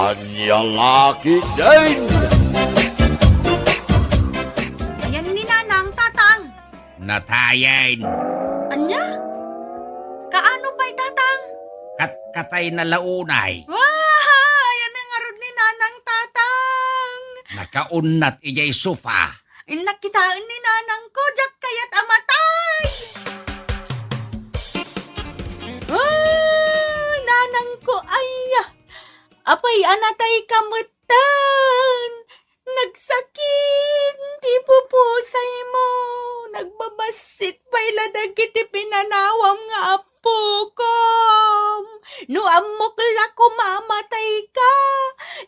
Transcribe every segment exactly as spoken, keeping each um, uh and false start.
Ania la ketdin? Ayan ni Nanang, Tatang. Natayen. Ania? Kaano pay, Tatang? Katkatayna la unay. Wah! Ayan nga ngarud ni Nanang, Tatang. Nakaunnat idiay sofa. Innak kitaen ni Nanangko, diak kayat a matay. Ah, Nanangko, ay! Apay a natayka metten? Nagsakit ti pupusaymo. Nagbabassit pay la dagiti pinanawam nga appokom. No ammok la koma a matayka,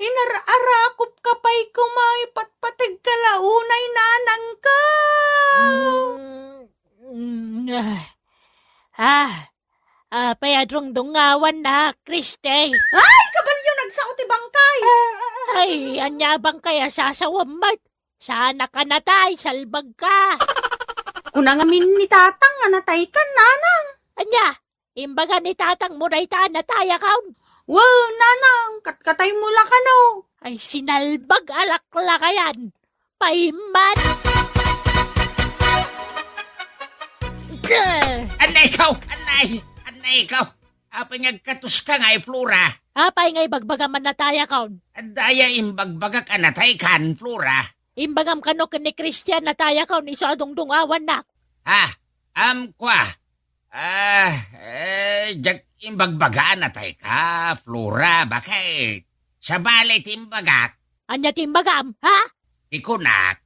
inar-arakopka pay koma, ipatpategka la unay, Nanangko. Mm, mm, ah, ah, Apay a dungdungawannak, Christy? Ay, kabalio, nagsao ti bangkay! Ay, ania a bangkay a sasawam met? Saanak a natay, salbagka! Kuna ngamin ni Tatang nga nataykan, Nanang. Ania? Imbaga ni Tatangmo dayta a natayakon? Wen, Nanang, katkataymo la kano. Ay, sinalbag a laklakayan! Paiman! Gah! Annay ikaw! Annay! Annay ikaw! Apay nga agkatoska ngay, Flora? Apay nga ibagbagam a natayakon? Adda aya imbagbagak a nataykan, Flora? Imbagam kano ken ni Christian a natayakon isu a dungdungawannak. Ha? Am, kua? Ah, eh, diak imbagbaga a natayka, Flora, baket? Sabali ti imbagak. Ania ti imbagam, ha? Ti kunak,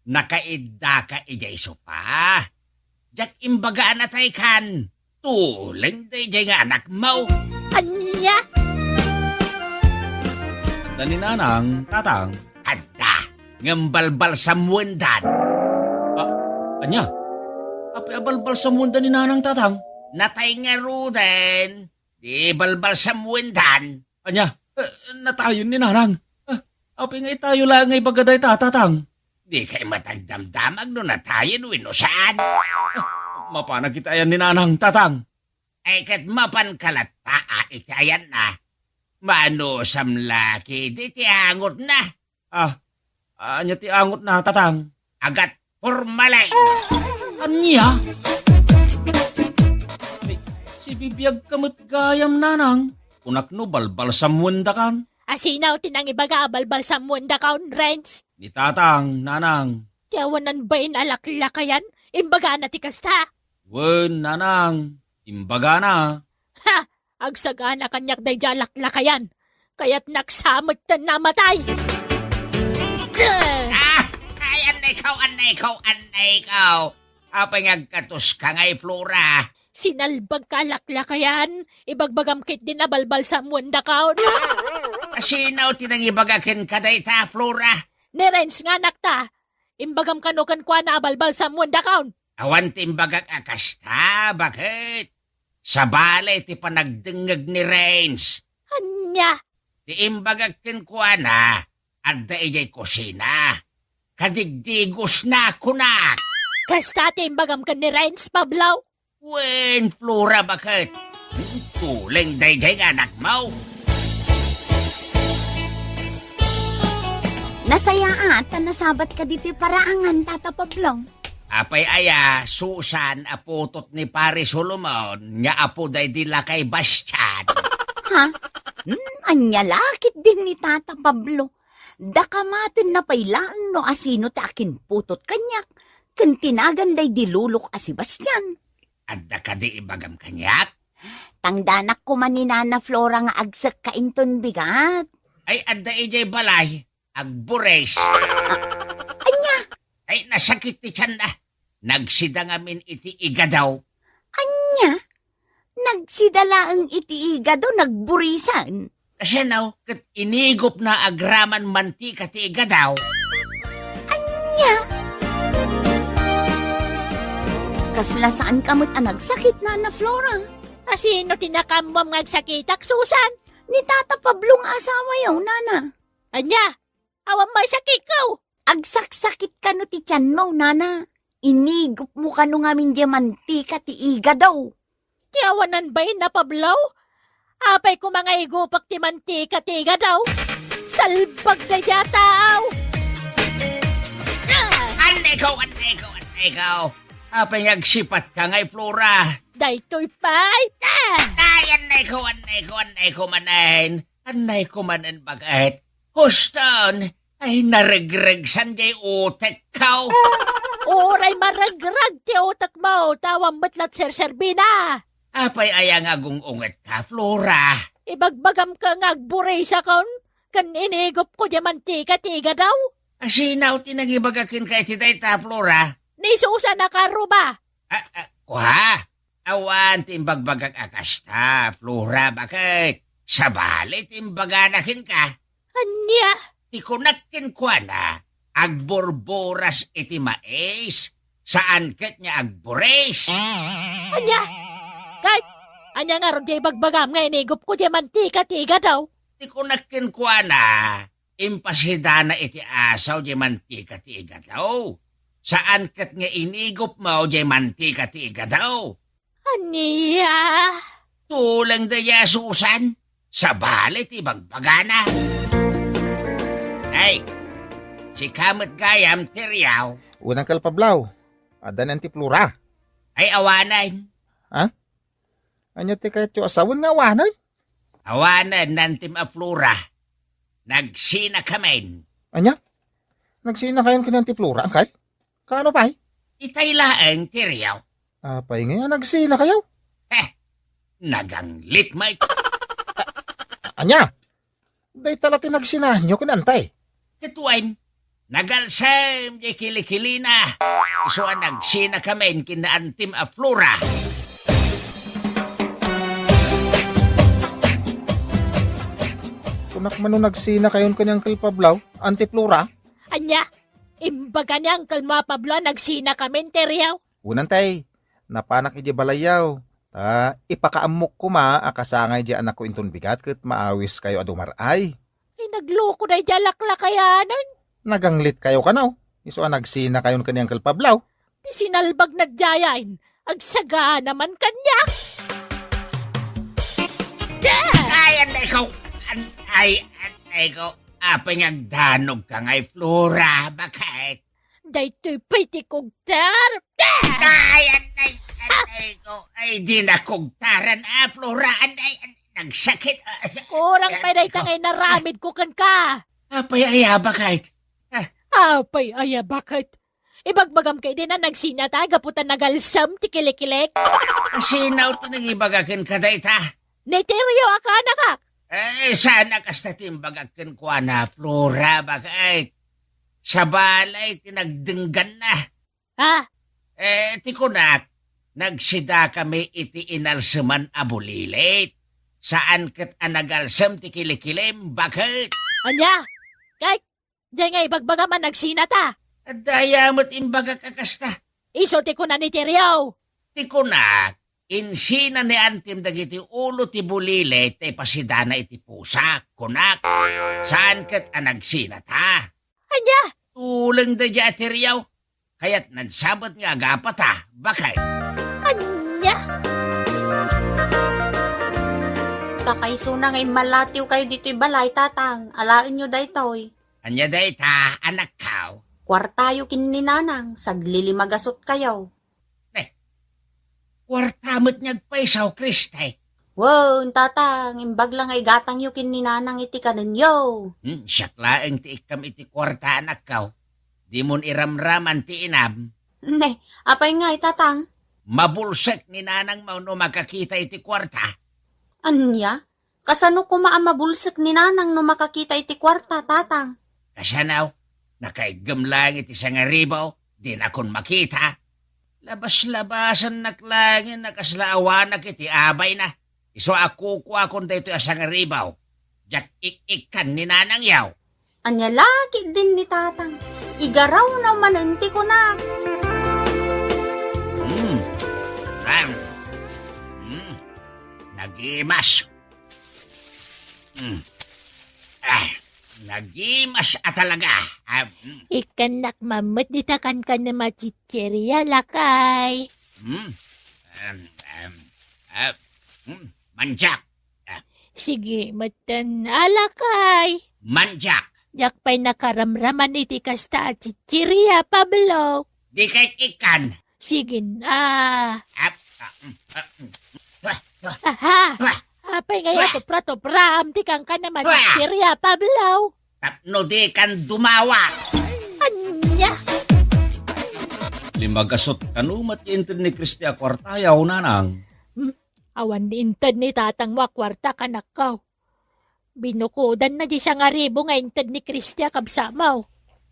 nakaiddaka idiay sopa. Diak imbaga a nataykan, tuleng daydiay nga anakmo. Ania? Adda ni Nanang, Tatang. Adda, ngem balbalsamuendan. Ah, ania? Apay a balbalsamuenda ni Nanang, Tatang? Natay ngaruden, di balbalsamuendan. Ania? Eh, natayen ni Nanang. Ah, apay nga itayo laeng nga ibaga dayta, Tatang? Dikay met agdamdamag no natayen wenno saan. Ah, mapanak iti ayan ni Nanang, Tatang. Ay, ket mapanka latta iti ayanna. Maanusam la ketdi ti angotna. Ah, ania ti angotna, Tatang? Agat formalin. Ania? Ay, sibibiagka met gayam, Nanang. Kunak no balbalsamuendakan. Asino ti nangibaga a balbalsamuendakon, Renz? Ni Tatang, Nanang. Ti awanan bain a laklakayan? Imbagana ti kasta? Wen, Nanang. Imbagana. Ha! Agsagana kaniak daydiay a laklakayan. Kayatnak sa metten a matay. Ah! Ay, annay ikaw, annay ikaw, annay ikaw. Apay nga agkatoska ngay, Flora? Sinalbagka a laklakayan, ibagbagam ketdin a balbalsamuendakon. Asino ti nangibaga kenka dayta, Flora? Ni Renz nga anakta. Imbagam kano kenkuana a balbalsamuendakon. Awan ti imbagak a kasta, baket? Sabali ti panagdengngeg ni Renz. Ania? Ti imbagak kenkuana, adda idiay kusina. Kadigdigosna, kunak. Kasta ti imbagam ken ni Renz, Pablo? Wen, Flora, baket? Tuleng daydiay nga anakmo. Nasayaat ta nasabatka ditoy paraangan, Tata Pablo. Apay aya, Susan, a putot ni Pare Solomon, nga apo daydi lakay Bastian? Ha? Hmm, ania la ketdin ni Tata Pablo? Daka matenna pay laeng no asino ti akinputot kaniak, ken ti nagan daydi lulok a si Bastian. Adda kadi ibagam kaniak? Tangdanak koma ni Nana Flora nga agsekka inton bigat. Ay, adda idiay balay, agburis. A-, ania? Ay, nasakit ti tianna. Nagsida ngamin iti igado. Ania? Nagsida laeng iti igado, nagburisan. Kasano ket inigupna agraman mantika ti igado? Ania? Kasla saanka met a nagsakit, Nana Flora? Asino ti nakaammuam nga agsakitak, Susan? Ni Tata Pablo nga asawayo, Nana. Ania? Awan maisakitko. Agsaksakit kano ti tianmo, Nana? Inigupmo kano ngamin diay mantika ti igado? Ti awanan bain a Pablo? Apay koma nga igupak ti mantika ti igadaw? Salbag daydi a tao! Ah! Anneko, anneko, anneko. Apay nga agsipatka ngay, Flora? Daytoy pay! Ah! Ay, anneko, anneko, anneko manen. Anneko manen, baket. Huston, ay, naregreg san jay utekko. Uray maregreg ti utekmo, ta awan met la ti serserbina. Apay aya nga agung-ungetka, Flora? Ibagbagam ka nga agburisakon ken inigupko diay mantika ti igadaw. Asino ti nangibaga kenka iti dayta, Flora? Ni Susan a Carruba. Ah, ah, kua? Awan ti imbagbagak a kasta, Flora, baket? Sabali ti imbagana kenka. Ania? Ti kunak kenkuana, agburburas iti mais, saan ket nga agburis. Ania? Ket ania ngarud ti ibagbagam nga inigupko diay mantika ti igadaw? Ti kunak kenkuana, impasidana iti asaw diay mantika ti igadaw. Saan ket nga inigupmo diay mantika ti igadaw. Ania? Tuleng dayta, Susan. Sabali ti ibagbagana. Ay, sika met gayam, Teriaw. Unang kalpablaw. Adda ni Auntie Flora? Ay, awanen. Ha? Ania ti kayatyo a sawen nga awanen? Awanen, Nantim a Flora. Nagsinakamin. Ania? Nagsinakayon ken ni Auntie Flora, angkel? Kaano pay? Itay laeng, Teriaw. Apay ngay a nagsinakayo? Eh, naganglit met. Ania? Dayta la ti nagsinaanyo ken Auntie? Ket wen, nagalsem diay kilikilina. Isu a nagsinakamin ken ni Antim a Flora. Kunak man no nagsinakayon ken ni Uncle Pablo, Auntie Flora? Ania? Imbaga ni Uncle mo a Pablo a nagsinakamin, Teriaw? Wen, Auntie, napanak idiay balayyo. Ta ipakaammok koma a kasangay diay anakko inton bigat ket maawiskayo a dumar-ay. Ay, nagloko daydi a laklakayanan. Naganglitkayo kano, isu a nagsinakayon ken ni Uncle Pablo. Ti sinalbag na diayen, agsagana man kaniak. Ay, anneko! An-, ay, anneko! Apay nga agdanogka ngay, Flora? Baket? Daytoy pay ti kugter! Ay, annay, annay ko. Ay, di na kugtaran, ah, Flora. Annay, an-, nagsakit. Ah, kurang pay dayta ngay naramidko kenka. Apay aya, baket? Ah. Apay aya, baket? Ibagbagam ketdi a nagsinata gapu ta nagalsem ti kilikilik. Asino ti nangibaga kenka dayta? Ni Terio a kaanakak. Eh, saan a kasta ti imbagak kenkuana, Flora, baket? Sabali ti nagdengganna. Ha? Eh, ti kunak, nagsidakami iti inalseman a bulilit. Saan ket a nagalsem ti kilikilim, baket? Ania? Ket diay nga ibagbagam a nagsinata? Adda aya met imbagak a kasta. Isu ti kuna ni Terio. Ti kunak, insina ni Antim dagiti ulo ti bulilit ta ipasidana iti pusak, kunak. Saan ket a nagsinata? Ania? Tuleng daydi a Terio. Kayatna sabet nga agapata, baket? Ania? Ta kaysona nga immalatiwkayo ditoy balay, Tatang. Alaenyo daytoy. Ania dayta, anakko? Kuartayo ken ni Nanang, saglilimagasutkayo. Eh, kuarta met nga agpayso, Kriste. Wen, Tatang, imbag la nga igatangyo ken ni Nanang iti kanenyo. Hmm, siak laeng ti ikkam iti kuarta, anakko. Dimon iramraman ti inam. Ne, apay ngay, Tatang? Mabulsek ni Nanangmo no makakita iti kuarta. Ania? Kasano koma a mabulsek ni Nanang no makakita iti kuarta, Tatang? Kasano? Nakaiggem laeng iti sangaribu, dinakon makita. Labas-labasannak laeng a kasla awanak iti abayna. Isu a kukuakon daytoy a sangaribu. Diak ik-ikkan ni Nanangyo. Ania la ketdin ni Tatang? Igarawna manen ti kunak. Mm. Am. Mm. Nagimas. Mm. Ah, nagimas a talaga. Ah, mm. Ikkannak man met dita kankan a matsitseria, lakay. Mm. Am, am. Ah, mm. Manjak. Ah. Sige, metten alakay. Manjak. Diak pay nakaramraman iti kasta a chichiria, Pablo. Dikay ikkan. Sige na. Ap-, ah, mm, ah, mm. Wah, wah. Aha! Wah! Apay nga Wah! Tupra-tupraam ti kankana a Wah! Chichiria, Pablo? Tapno dikan dumawa. Ania? Limagasut kano met ti inted ni Kristi a kuartayaw, nanang. Hmm? Awan ni inted ni tatangmo a kuarta kanakkaw. Binukodanna di sangaribu nga inted ni Kristi a kabsatmo.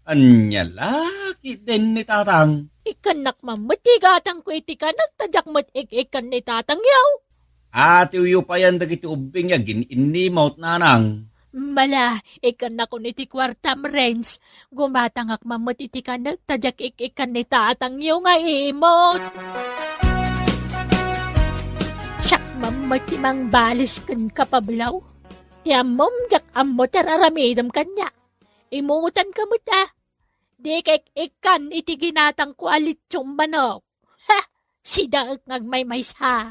Ania la ketdin ni tatang? Ikkannak man met ti gatangko iti kanek ta diak met ik-ikkan ni tatangyo. Atiwyo payen dagiti ubbing nga gin-innimot, nanang. Mala, ikkannakon iti kuartam, Renz. Gumatangak man met iti kanek ta diak ik-ikkan ni tatangyo nga imot. Siak man met ti mangbalis kenka, Pablo. Ti ammom, diak ammo ti ar-aramidem kaniak. Imutanka met a. Dika ik-ikkan iti ginatangko a lechon manok. Ha! Sidaek nga agmaymaysa.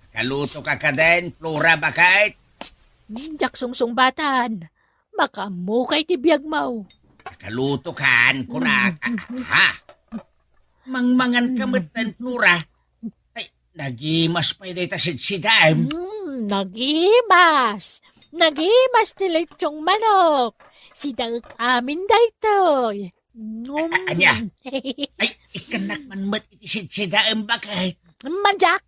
Kalutoka kadin, Flora, baket? Hmm, diak sungsungbatan. Makaammokay ti biagmo. Kalutokan, kunak. Mm. Ah, ha? Mangmanganka metten, Flora. Ay, nagimas pay dayta sidsidaem. Mm, nagimas. Nagimas ti lechon manok. Sidaek amin daytoy. Ngum. A-, ania? Ay, ikkannak man met iti sidsidaem, baket. Manjak.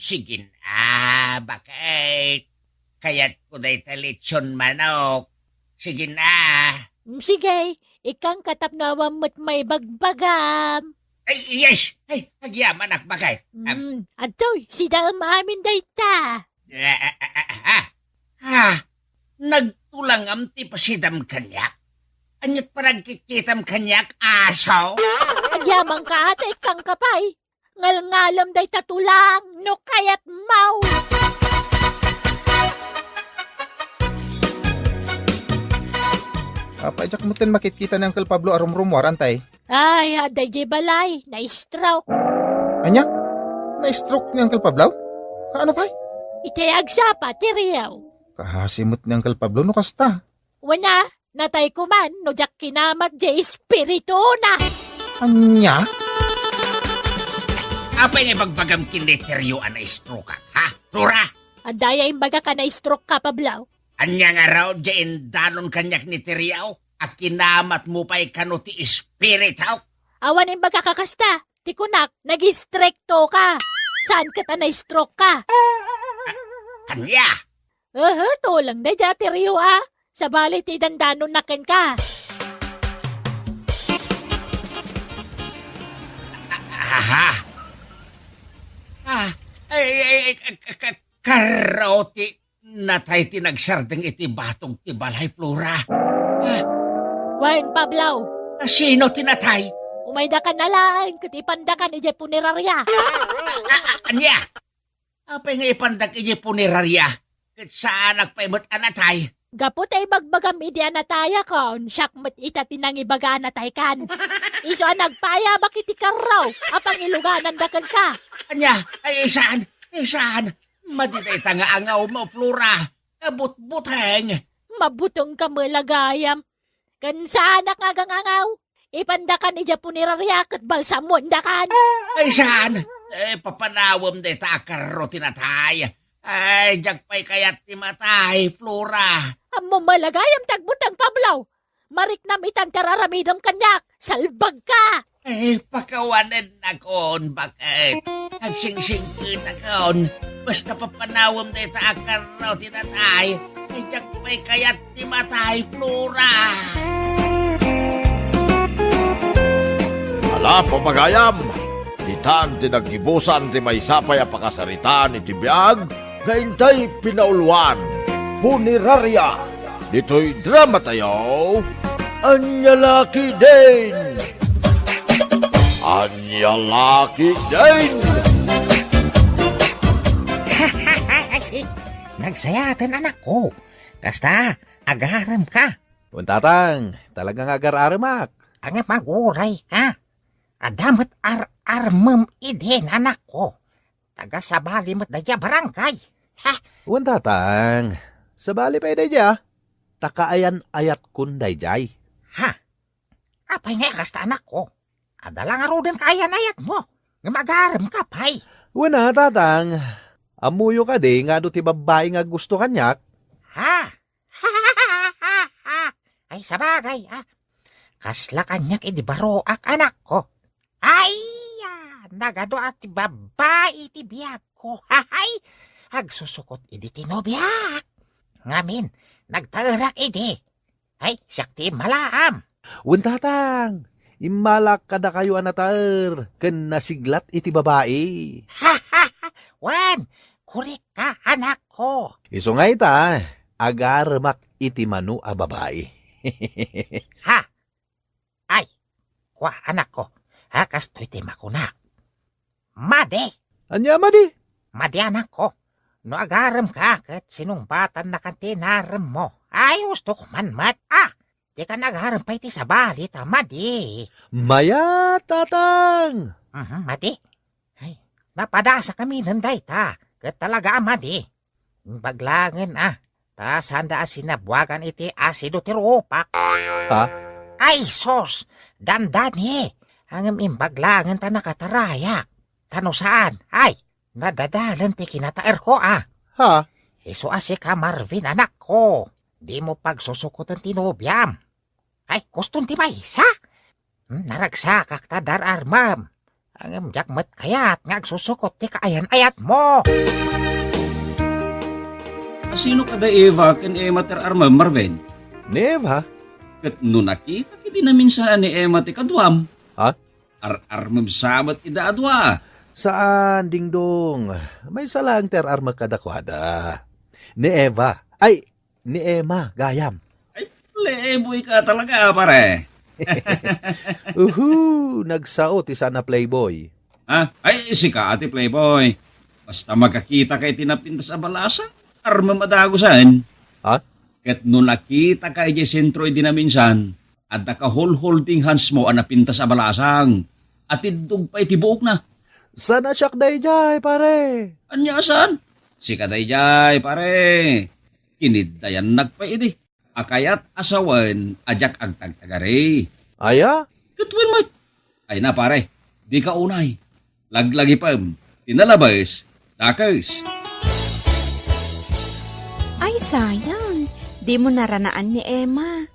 Sige na, baket. Kayatko dayta lechon manok. Sige na. Mm, sige, ikkanka tapno awan met maibagbagam. Ay, yes! Ay, agyamanak, baket. Am- Mm, adtoy, sidaem amin dayta. Ah, ah, ah, ah, ah. Ah, nagtulangam ti pasidam kaniak? Aniat panagkitkitam kaniak, aso? Agyamanka, ata ikkanka pay. Ngalngalem dayta tulang no kayatmo. Apay, diak metten makitkita ni Uncle Pablo a rumrumuar, antay. Ay, adda idiay balay, na-stroke. Ania? Na-stroke ni Uncle Pablo? Kaano pay? Itay agsapa, ti riaw. Kaasi met ni Uncle Pablo no kasta. Wen a, natay koman no diak kinamat diay espirituna. Ania? Apay nga ibagbagam ken ni Terio a na-stroke-ak, ha? Flora? Adda aya imbagak a na-stroke-ka, Pablo? Ania ngarud diay indanon kaniak ni Terio a kinamatmo pay kano ti espirituk? Awan imbagak a kasta. Ti kunak, nag-istriktoka. Saan ket a na-stroke-ka? Ania? Ehe, tuleng daydiay a Terio a. Sabali ti dandanonna kenka. Aha. Ah, ay, ay, ay, ka-, ka-, ka-, karo ti natay ti nagsardeng iti batog ti balay, Flora. Ah. Wen, Pablo. Asino ti natay? Umaydakan a laeng ket ipandakan idiay puneraria. A-, a-, a-, ania? Apay nga ipandak idiay puneraria? Ket saanak pay met a natay. Gapu ta ibagbagam idi a natayakon, siak met ita ti nangibaga a nataykan. Isu a nagpaayabak iti karro a pangilugananda kenka. Ania? Ay, saan? Ay, saan? Madi dayta nga angawmo, Flora. Abutbuteng. Mabutengka met la gayam. Ken saanak nga agangangaw. Ipandakan idiay puneraria ket balsamoendakan. Ay, saan? Eh, papanawem dayta a karro ti natay. Ay, diak pay kayat ti matay, Flora. Ammom met la gayam ti agbuteng, Pablo. Mariknam itan ti ar-aramidem kaniak. Salbagka! Eh, pakawanennakon, baket? Agsingsingpetakon. Basta papanawem dayta a karro ti natay. Ay, diak pay kayat ti matay, Flora. Ala, papagayam, itan ti naggibusan ti maysa pay a pakasaritaan iti biag nga intay pinauluan, Puneraria. Ditoy dramatayo, Ania la ketdin? Ania la ketdin? Nagsayaten, anakko. Kasta, agararemka. Wen, tatang, talaga nga agar-aremak. Ania, magurayka? Adda met ar-armem idin, anakko. Taga sabali met daydiay a barangay. Ha? Wen, tatang, Sabali pay daydiay, a. Ta kaayan-ayatkon daydiay. Ha? Apay nga kasta, anakko? Adda la ngaruden kaayan-ayatmo. Ngem agaremka pay. Wen a, tatang. Ammoyo kadi nga adu ti babbai nga aggusto kaniak? Ha? Ay, sabagay, a. Kasla kaniak idi baroak, anakko. Ay, a, nagadu a ti babbai ti biagko. Hay, agsusukot idi ti nobiak. Ngamin, nagtaerak idi. Ay, siak ti immalaam. Wen, tatang, immalak kadakayo a nataer ken nasiglat iti babai. Wen, korek ka, anakko. Isu nga ita, agaremak iti mano a babai. Ha? Ay, kua, anakko. Ha, kastoy ti makunak. Madi. Ania madi? Madi, anakko. No agaremka ket sinungbatannakan ti naremmo. Ay, ustok man met. A, dikan agarem pay ti sabali ta madi. Mayat, tatang. Mhm, madi. Ay, napadasakami nen dayta. Ket talaga a madi. Imbag laengen, a, ta saanda a sinabuagan iti asido ti rupak. Ha? Ay, sus! Dandani! Ngem imbag laengen ta nakatarayak. Ta no saan, ay, nadadalen ti kinataerko, a. Ha? Isu a sika, Marvin, anakko. Dimo pagsusukoten ti nobiam. Ay, kuston ti maysa? Hmm, naragsakak ta dar-armem. Ngem diak met kayat nga agsusukot ti kaayan-ayatmo. Asino kada Eva ken Emma ti ar-armem, Marvin? Ni Eva? Ket no nakitak iti naminsan a ni Emma ti kaduam, ha? Ar-armem sa met ida a dua. Saan, Dingdong. Maysa laeng ti ar-armek kadakuada. Ni Eva. Ay, ni Emma, gayam. Ay, playboy ka talaga, pare. Uhu, nagsao ti saan a playboy. Ha? Ay, sika ti playboy. Basta makakita ka iti napintas a balasang, armem a dagusen. Ha? Ket no nakita ka idiay sentro idi naminsan, adda kahulholding hands mo a napintas a balasang. Atiddog pay ti buokna. Saan a siak daydiay, pare? Ania saan? Sika daydiay, pare. Kiniddayannak pay idi a kayat a sawen a diak agtagtagari. Aya? Ket wen met. Ay na, pare, dika unay. Laglagipem ti nalabes, dakes. Ay, sayang. Dimo naranaan ni Emma.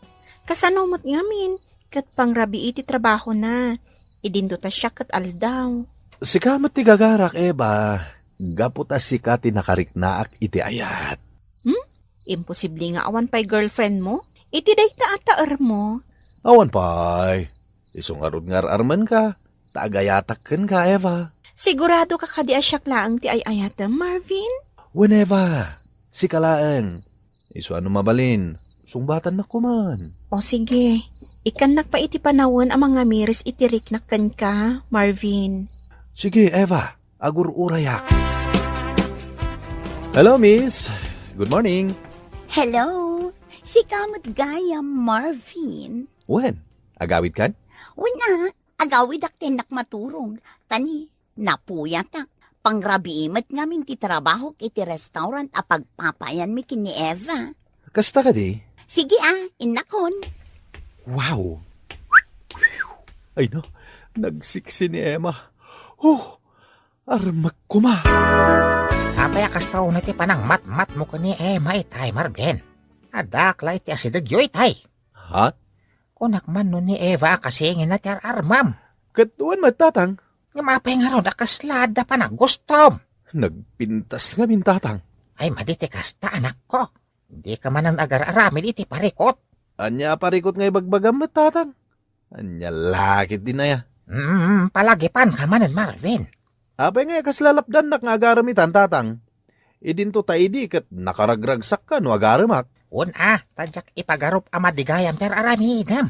Kasano met ngamin? Ket pangrabii ti trabahona. Idinto ta siak ket aldaw. Sika met ti gagarak, Eva. Gapu ta sika ti nakariknaak iti ayat. Hmm? Imposible nga awan pay girlfriend mo? Iti dayta a taer mo? Awan pay. Isu ngarud nga ar-armenka, ta agayatak kenka, Eva. Sigurado ka kadi a siak laeng ti ay-ayatem, Marvin? Wen, Eva, sika laeng. Isu a no mabalin, sungbatannak koman. O sige, ikkannak pa iti panawen a mangamiris iti riknak kenka, Marvin. Sige, Eva, agur-urayak. Hello, miss. Good morning. Hello. Sika met gayam, Marvin. Wen, agawidkan? Wen a, agawidak ti innak maturog. Ta ni, napuyatak. Pangrabii met ngamin ti trabahok iti restaurant a pagpapayanmi ken ni Eva. Kasta kadi? Sige a, innakon. Wow! Ay na, nagsiksi ni Emma. Oh, armek koma. Apay a kasta unay ti panangmatmatmo ken ni Emma itay, Marvin? Addaak la iti asidegyo itay. Ha? Kunak man no ni Eva a kasinginna ti ar-armem. Ket wen met, tatang. Ngem apay ngarud a kasla adda panagustom? Nagpintas ngamin, tatang. Ay, madi ti kasta, anakko. Dika manen agar-aramid iti parikot. Ania a parikot nga ibagbagam met, tatang? Ania la ketdin aya? Mm, palagipanka manen, Marvin. Apay nga kasla lapdannak nga agarem itan, tatang? Idinto ta idi ket nakaragragsakka no agaremak. Wen a, ta diak ipagarup a madi gayam ti ar-aramidem.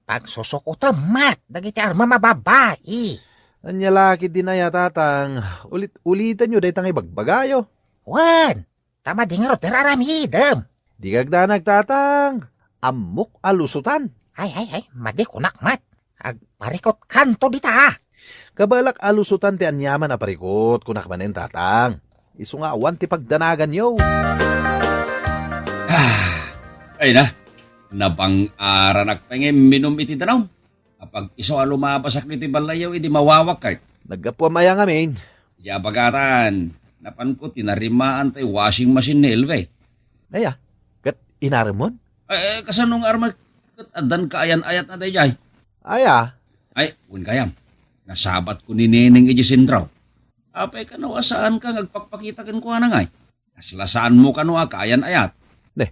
Pagsusukotem met dagiti armem a babbai. Ania la ketdin aya, tatang? Ulit-ulitenyo dayta nga ibagbagayo. Wen, ta madi ngarud ti ar-aramidem. Dika agdanag, tatang. Ammok a lusotan. Ay, ay, ay, madi kunak met. Agparikotkanto dita, a. Kabalak a lusotan ti aniaman a parikot, kunak manen, tatang. Isu nga awan ti pagdanaganyo. Ah, ay na, nabang-aranak pay nga imminum iti danum. Apag isu a lumabasak ditoy ballayyo idi mawawak kay. Naggapuam aya ngamin? Diay bagatan, napanko tinarimaan tay washing machine ni Elve. Aya, ket inaremmon? Eh, kasano nga armek ket addan kaayan-ayatna daydiay? Aya? Ay, wen gayam. Nasabatko ni Neneng idiay sentro. Apay kano a saanka nga agpakpakita kenkuana ngay? Kasla saanmo kano a kaayan-ayat? Ne,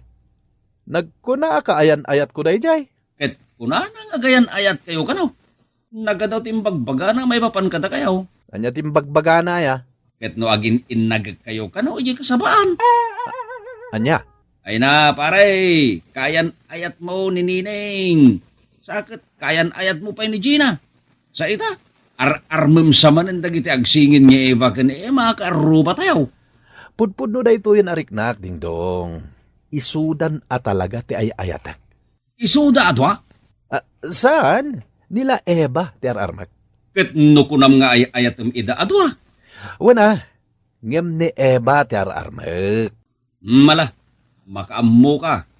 nagkuna a kaayan-ayatko daydiay. Ket kunana nga agayan-ayatkayo kano? Nagadaw ti imbagbagana maipapan kadakayo. Ania ti imbagbagana aya? Ket no agin-innagekkayo kano idiay kasabaan? Ania? Ay na, pare, kaayan-ayatmo ni Neneng. Sa ket kaayan-ayatmo pay ni Gina. Sa ita, ar-armem sa manen dagiti agsingin nga Eva ken Emma, kaarrubatayo. Pudpudno daytoyen a riknak, Dingdong. Isudan a talaga ti ay-ayatek. Isuda a dua? Ah, saan? Nila Eva ti ar-armek. Ket no kunam nga ay-ayatem ida a dua? Wen a, ngem ni Eva ti ar-armek. Mala, makaammoka.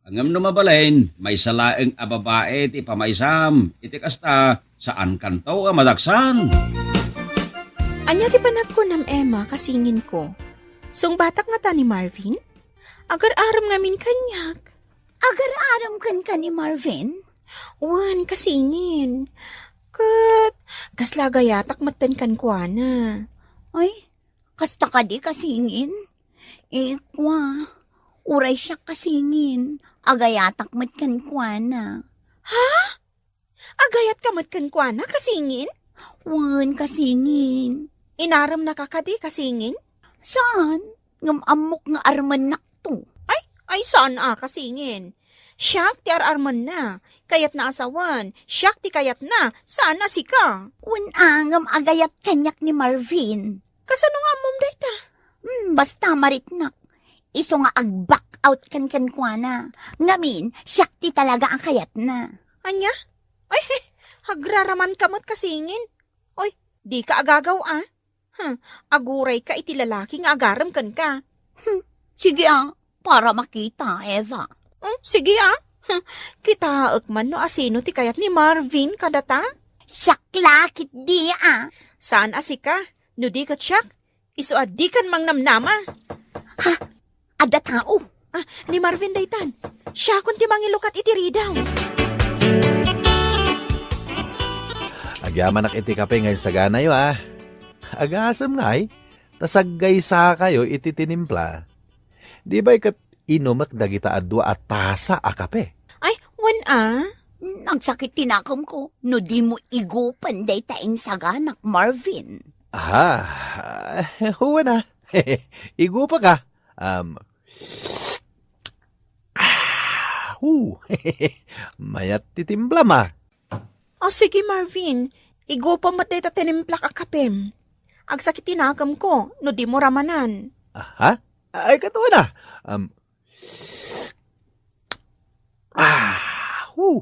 Ngem no mabalin, maysa laeng a babai ti pamaysam. Iti kasta, saankanto a madaksan. Ania ti panagkunam, Emma, kasinginko? Sungbatak ngata ni Marvin? Agar-arem ngamin kaniak. Agar-arem kenka ni Marvin? Wen, kasingin. Ket, kasla agayatak metten kenkuana. Ay, kasta kadi kasingin? Ikwa, uray siak kasingin, agayatak met kenkuana. Ha? Agayatka met kenkuana, kasingin? Wen, kasingin. Inaremnaka kadi, kasingin? Saan? Ngem ammok nga armennakto. Ay, ay, saan a, kasingin? Siak ti ar-armenna. Kayatna a sawen, siak ti kayatna, saan a sika. Wen a, ngem agayat kaniak ni Marvin. Kasano nga ammom dayta? Hmm, basta mariknak. Isu nga ag-back out ken kenkuana. Ngamin, siak ti talaga a kayatna. Ania? Ay, agraramanka met kasingin. Oy, dika agagaw a. Hmm, agurayka iti lalaki nga agarem kenka. Hmm, sige a, para makita, Eva. Hmm, sige a. Hmm, kitaek man no asino ti kayat ni Marvin kadata? Siak la ketdi a. Saan a sika? No di ket siak, isu a dikan mangnamnama. Ha? Adda tao? Ah, ni Marvin daytan. Siakon ti mangilukat iti ridaw. Agyamanak iti kape nga insaganayo, a. Agasem ngay, ta saggaysakayo iti tinimpla. Di bay ket inumek dagita a dua a tasa a kape? Ay, wen a. Nagsakit ti nakemko no dimo igupen dayta insaganak, Marvin. Ah, wen a. Igupek a. Um, ah, hu. Mayat ti timplam a. O, sige, Marvin. Igupem met dayta tinimplak a kapem. Agsakit ti nakemko no dimo ramanan. Aha? Ay, ket wen a. Um, ah, hu.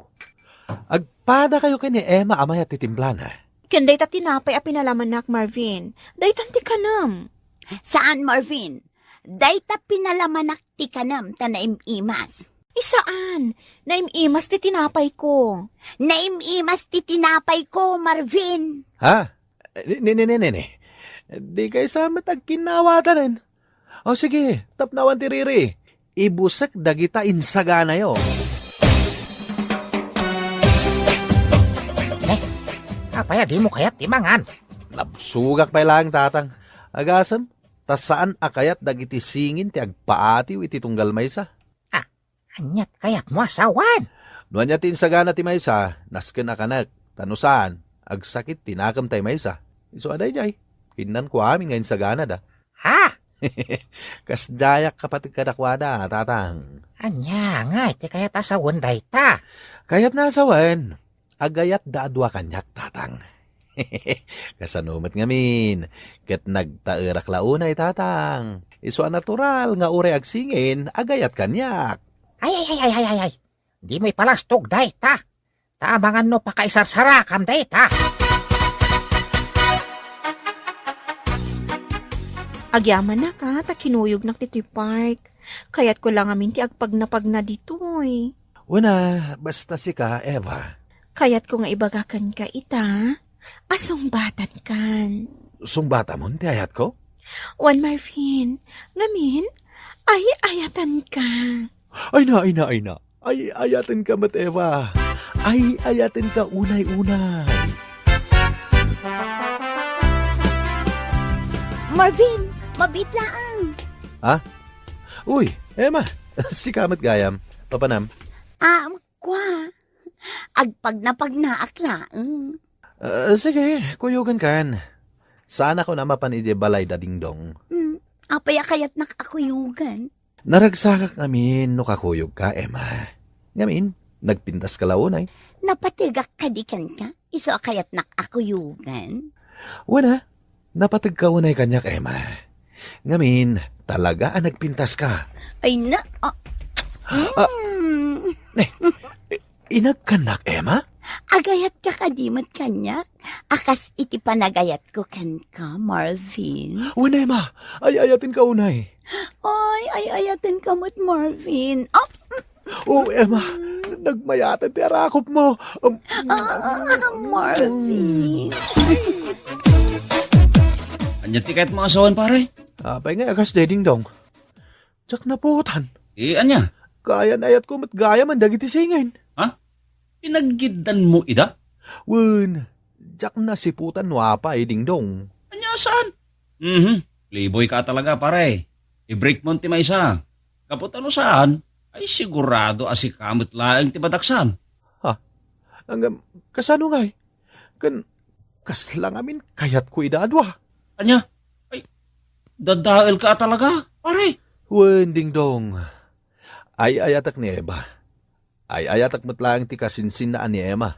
Agpadakayo ken ni Emma a mayat ti timplana. Ken dayta tinapay a pinalamanak, Marvin. Daytan ti kanem. Saan, Marvin? Dayta pinalamanak ti kanem ta naim-imas. Isaan, naim-imas ti tinapayko. Naim-imas ti tinapayko, Marvin. Ha? Ni, ni, ni, ni, ni, ni. Dikay sa met agkinnawatanen. O sige, tapno awan ti riri. Ibusek dagita insaganayo. Ne, apay a dimo kayat ti mangan? Nabsogak pay laeng, Tatang. Agasem, ta saan a kayat dagiti singin ti agpaatiw iti tunggal maysa. Ah, aniat kayatmo a sawen? No ania ti insagana ti maysa, nasken a kanek, ta no saan, agsakit ti nakem tay maysa. Isu a daydiay, kinnanko amin nga insaganada. Ha? Kasdiayak kapateg kadakuada, Tatang. Ania ngay ti kayat a sawen dayta? Kayatna a sawen, agayatda a dua kaniak, Tatang. Kasano met ngamin, ket nagtaerak la unay, Tatang. Isu a natural nga uray agsingin, agayat kaniak. Ay, ay, ay, ay, ay, ay, ay. Dimo ipalastog dayta. Ta amangan no pakaisarsarakam dayta. Agyamanak a, ta kinuyognak ditoy park. Kayatko la ngamin ti agpagnapagna ditoy. Wen a, basta sika, Eva. Kayatko nga ibaga kenka ita, a sungbatankan. Sungbatamon ti ayatko? Wen, Marvin, ngamin, ay-ayatenka. Ay na, ay na, ay na. Ay-ayatenka met, Eva. Ay-ayatenka unay-unay. Marvin, mabiit laeng. Ha? Uy, Emma, sika met gayam. Papanam? Ah, kua. Agpagnapagnaak laeng. Ah, sige, kuyogenkan. Saanakon a mapan idiay balay da Dingdong. Hmm, apay a kayatnak a kuyogan? Naragsakak ngamin no kakuyogka, Emma. Ngamin, nagpintaska la unay. Napategak kadi kenka? Isu a kayatnak a kuyogan? Wen a, napategka unay kaniak, Emma. Ngamin, talaga a nagpintaska. Ay na, ah, Ah. Mm. Eh, inagkanak, Emma? Agayatka kadi met kaniak? A kas iti panagayatko kenka, Marvin. Wen, Emma, ay-ayatenka unay. Ay, ay-ayatenka met, Marvin. Ah, Oh, Emma, nagmayaten ti arakopmo. Um, Ah, Marvin. Ania ti kayatmo a sawen, pare? Apay nga a kas diay, Dingdong? Diak naputan. Eh, ania? Kaayan-ayatko met gayamen dagiti singin. Ha? Pinaggiddanmo ida? Wen, diak nasiputan no apay, Dingdong. Ania saan? Mhm. Playboy ka talaga, pare. I-break mo ti maysa. Gapu ta no saan, ay sigurado a sika met laeng ti madaksan. Ha? Ngem, kasano ngay? Ken, kasla ngamin kayatko ida a dua. Ania? Ay, dadael ka talaga, pare. Wen, Dingdong. Ay-ayatek ni Eva. Ay-ayatek met laeng ti kasinsinna a ni Emma.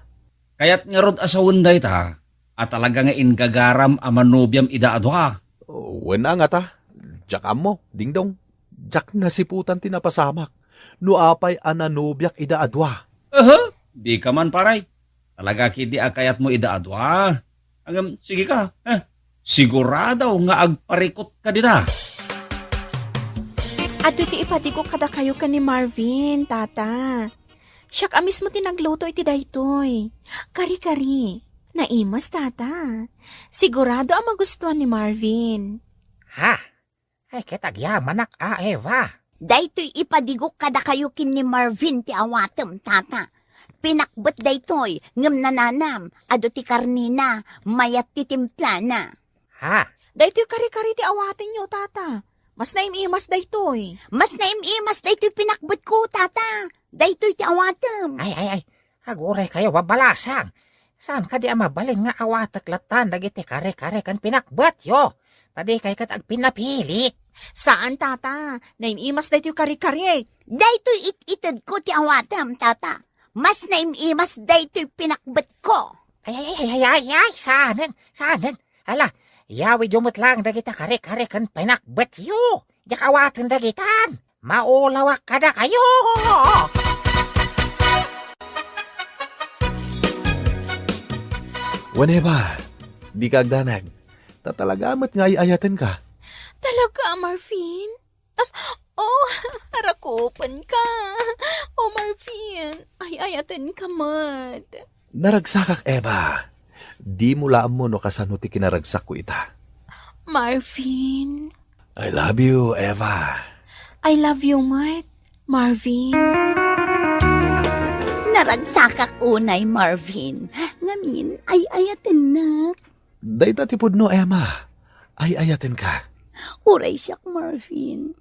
Kayat ngarud a sawen dayta, a talaga nga inggagaram a manobiam ida a dua. Wen a ngata, diak ammo, Dingdong. Diak nasiputan ti napasamak no apay a nanobiak ida a dua. Aha, di ka man, paray. Talaga ketdi a kayatmo ida a dua. Ngem, sige ka, eh. Sigurado nga agparikut ka dita. Adu ti ipadigok kadakayo ken ni Marvin, tata. Siak a mismo ti nagluto iti daytoy. Kari-kari. Naimas, tata. Sigurado a magustuan ni Marvin. Ha? Ay, ket agyamanak a, Eva. Daytoy ipadigok kadakayo ken ni Marvin ti awatem, tata. Pinakbet daytoy, ngem nananam, adu ti karnina, mayat ti timplana. Ha? Daytoy kari-kari ti awatenyo, tata. Mas naim-imas daytoy. Mas naim-imas daytoy pinakbetko, tata. Daytoy ti awatem. Ay, ay, ay. Aguray kayo, babalasang. Saan kadi a mabalin nga awatek latta dagiti kare-kare ken pinakbetyo? Ta dikay ket agpinnapilit. Saan, tata. Naim-imas daytoy kare-kare. Daytoy it-itedko ti awatem, tata. Mas naim-imas daytoy pinakbetko. Ay, ay, ay, ay, ay, ay, saanen, saanen. Ala, yawidyo met laeng dagita kare-kare ken pinakbetyo. Diak awaten dagitan. Maulawak kadakayo! Wen, Eva, dika agdanag. Ta talaga met nga ay-ayatenka. Talaga, Marvin? Am, oh, arakupenka. Oh, Marvin, ay-ayatenka met. Naragsakak, Eva. Dimo la ammo no kasano ti kinaragsakko ita. Marvin. I love you, Eva. I love you met, Marvin. Naragsakak unay, Marvin. Ngamin, ay-ayatennak. Dayta ti pudno, Emma. Ay-ayatenka. Uray siak, Marvin.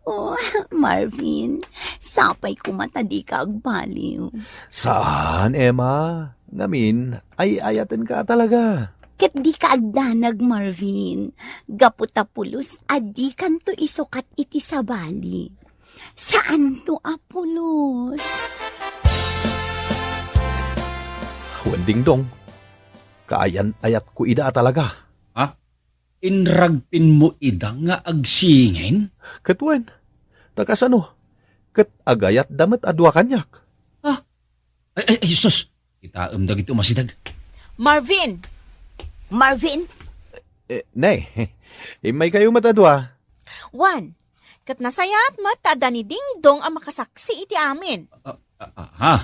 Oh, Marvin, sapay koma ta dika agbaliw. Saan, Emma. Ngamin, ay-ayatenka talaga. Ket dika agdanag, Marvin. Gapu ta pulos a dikanto isukat iti sabali. Saanto a pulos. Wen, Dingdong, kaayan-ayatko ida a talaga. Ha? Inragpinmo ida nga agsingin? Ket wen, ta kasano? Ket agayatda met a dua kaniak. Ha? Ay, ay, ay, sus! Kitaem dagiti umasideg. Marvin! Marvin! Eh, nay, immaykayo met a dua. Wen, Ket nasayaat met ta adda ni Dingdong a makasaksi iti amin. Ah, ah, ah, ha?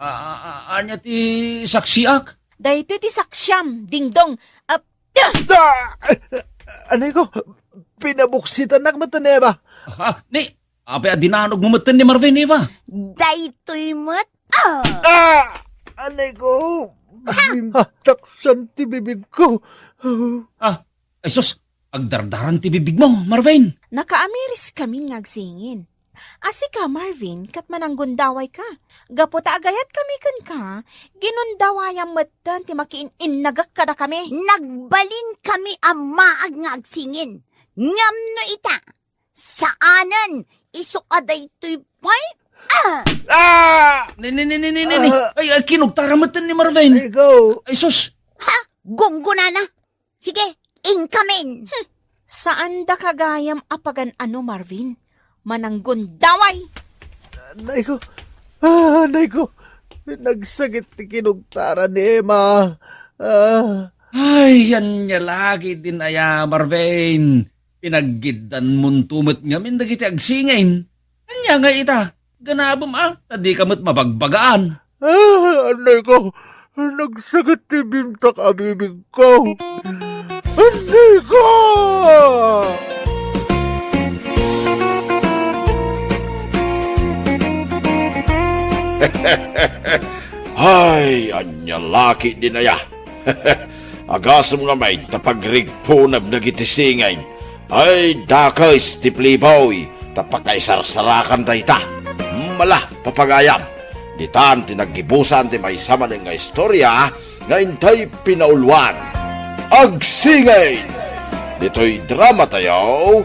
Ah, ah, ah, ania ti saksiak? Daytoy ti saksiam, Dingdong. Ah, Da! Anay ko, pinabuksitannak met ni Eva. Ha? Ni, apay a dinanog mo met ni Marvin, Eva? Daytoy met. Ah! Ah! Anay ko, bintaksan ti bibig ko. Ah, ay sus, agdardaran ti bibig mo, Marvin. Nakaamiris kami nga agsingin. A sika, Marvin, ket mananggundawayka. Gapu ta agayatkami kenka, ginundawayam metten ti makiin-innagek kadakami. Nagbalinkami a maag nga agsingin. Ngem no ita, saanen, isu a daytoy pay? Ah! Ah! Ni, ni, ni, ni, ni, ni. Ah! Ay, ay, kinugtara metten ni Marvin. Ay, ikaw. Ay, sus. Ha? Gunggonana? Sige, inkamin! Hmm. Saandaka gayam a pagan-ano, Marvin. Mananggundaway! Anay ko. Ah, anay ko. Nagsakit ti kinugtara ni Emma. Ah. Ay, ania la ketdin aya, Marvin. Pinaggiddanmonto met ngamin dagiti agsingin. Ania ngay ita? Ganabem a, ta dika met mabagbagaan. Ah, anay ko, nagsakit ti bintak a bibig ko. Anay ko! Ay, ania la ketdin aya. Agasem ngamin ta pagrigpunem dagiti singin. Ay, dakes ti Playboy, ta pakaisarsarakan dayta. Mala, papagayam, ditan ti naggibusan ti maysa manen nga istorya nga intay pinauluan. Agsingin! Ditoy drama tayo,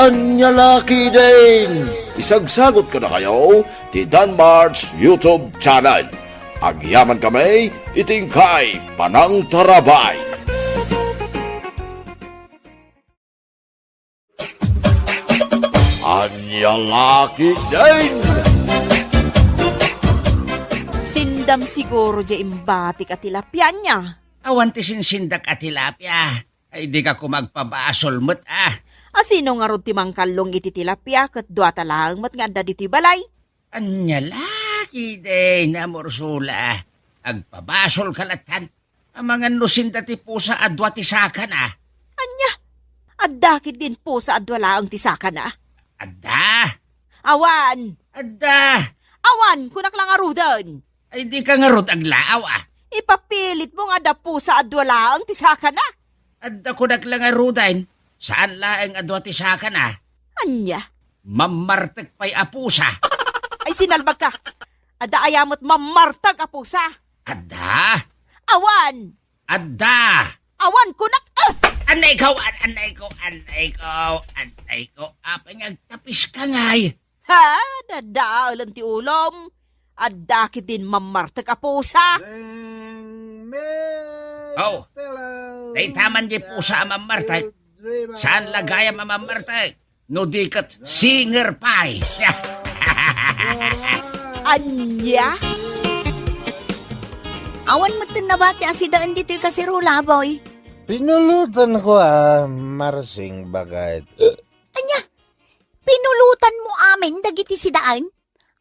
Ania la ketdin! Isagsagot kadakayo ti Danmar's YouTube channel. Agyaman kami iti inkay panangtarabay. Ania la ketdin! Sindam siguro diay imbatik a tilapia, ania? Awan ti sinsindak a tilapia. Ay, dika koma agpabasol met, ah. A sino ngarud ti mangkallong iti tilapia ket dua ta laeng met nga adda ditoy balay? Ania la ketdin, Amor Sula? Agpabasolka lattan. Amangan no sinda ti pusa a dua ti sakana. Ania? Adda ketdin pusa a dua laeng ti sakana? Adda. Awan. Adda. Awan, kunak la ngaruden. Ay, dika ngarud aglaaw, ah. Ipapilitmo nga adda pusa a dua laeng ti sakana? Adda kunak la ngaruden. Saan laeng a dua ti sakana. Ania? Mammartek pay a pusa. Ay, sinalbagka. Adda aya met mammartek a pusa? Adda. Awan. Adda. Awan kunak, ah! Anay ko, an-, anay ko, anay ko, anay ko. Apay nga agtapiska ngay? Ha? Dadaelen ti ulom. Adda ketdin mammartek a pusa. Ring me Oh. Pillow. Dayta man di pusa a mammartek. Saan la gayam a mammartek? No di ket singer pay. Ania? Awan metten nabati a sidaen ditoy kaserola, boy. Pinulutanko a marsing baket. Ania? Pinulutanmo amin dagiti sidaen?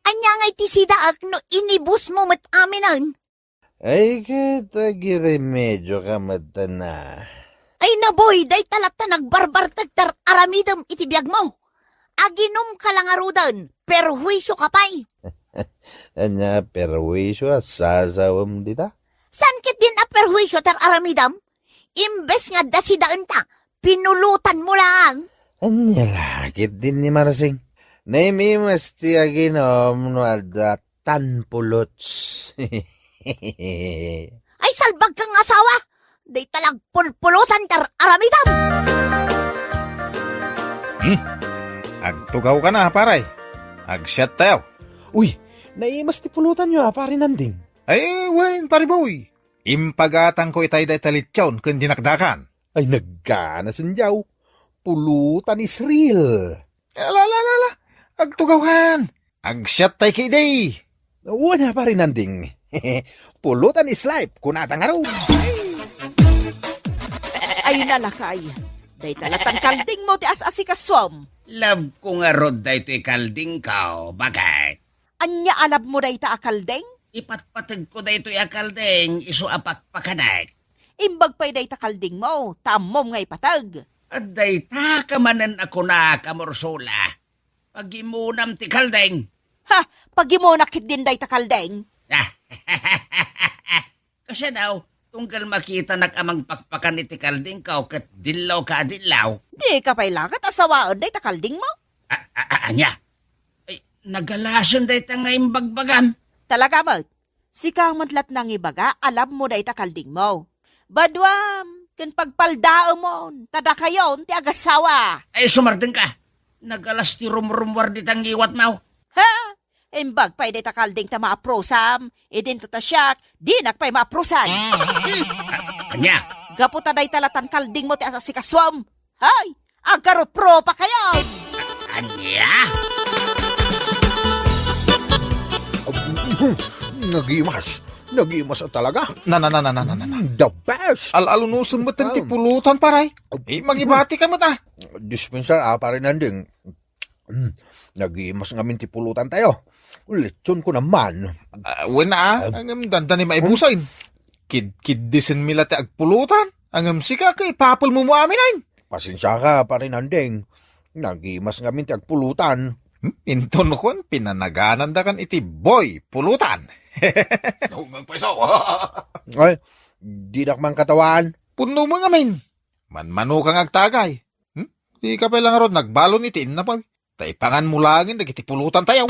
Ania ngay ti sidaek no inibusmo met aminen? Ay, ket agiremedioka metten a. Ay, naboy, dayta latta nagbarbartek ti ar-aramidem iti biagmo. Aginumka la ngaruden, perhuisioka pay. Ania perhuisio a sasawem dita? Saan ketdin a perhuisio ti ar-aramidem? Imbes nga adda sidaenta, pinulutanmo laeng. Ania la ketdin ni Marsing? Naimimas ti aginum no adda tan pulots. Ay, salbagka nga asawa! Dayta la agpulpulotan ti ar-aramidem! Hmm? Agtugawkana, pare. Agsiattayo. Uy, naimas ti pulotanyo, a, pare Nanding. Ay, wen, pare Boy. Impagatangko itay dayta litson ken dinakdakan. Ay, nagkanasendiaw. Pulutan is real. Ala, ala, ala, ala. Agtugawkan. Agsiattay ketdi. Wen a, pare Nanding. Pulutan is life, kunata ngarud. Ay, nalakay. Dayta latan kaldingmo ti as-asikasuam. Love ko ngarud daytoy kaldingko. Bakit? Ania a love mo dayta a kalding? Ipatpategko daytoy a kalding, isu a pakpakanek. Imbag pay dayta kaldingmo, ta ammom nga ipateg. Adda ita ka manen a kunak a Ursula. Pagimonam ti kalding. Ha! Pagimunak ketdin dayta kalding? Kasano, tunggal makitanak a mangpakpakan iti kaldingko ket dillaw ka a dillaw. Dika pay la ket asawaen dayta kaldingmo? A-, a-, a-, ania? Ay, nagalasen dayta nga imbagbagam. Talaga met? Sika met la't nangibaga a love mo dayta kaldingmo. Baduam, ken pagpaldaemon, ta dakayon ti agasawa. Ay, sumardeng ka. Nagalas ti rumrummuar dita ngiwatmo. Ha? Imbag pay dayta kalding ta maaprusam. Idinto ta siak, dinak pay maaprusan. Ania? Gapu ta dayta latan kaldingmo ti as-asikasuam. Hay! Agkaruprupa kayo! Ania? Nagimas. Nagimas a talaga. Na, na, na, na, na, na, na, na. Mm, the best. Al-alunusen met ti pulutan, pare. Eh, mangibati ka met, ah. Dispenser, ah, pare Nanding. Mm, nagimas ngamin ti pulutan tayo. Lechon ko naman. Ah, wen, ah. Ah. Ngem dandani maibusen. Kid-, kiddisen mi la ti agpulutan. Ngem sika, ket ipapel mo mo amin, ay. Pasensiaka, pare Nanding. Nagimas ngamin ti agpulutan. Hmm? Inton kuan, pinanaganandakan iti Boy Pulutan. Nagpaisaw. Ay, dinak man katawan. Punno mo ngamin. Manmano ka nga agtagay. Hmm? Dika pay la ngarud nagbalon iti innapaw. Ta ipangan mo laengen dagiti pulutan tayo.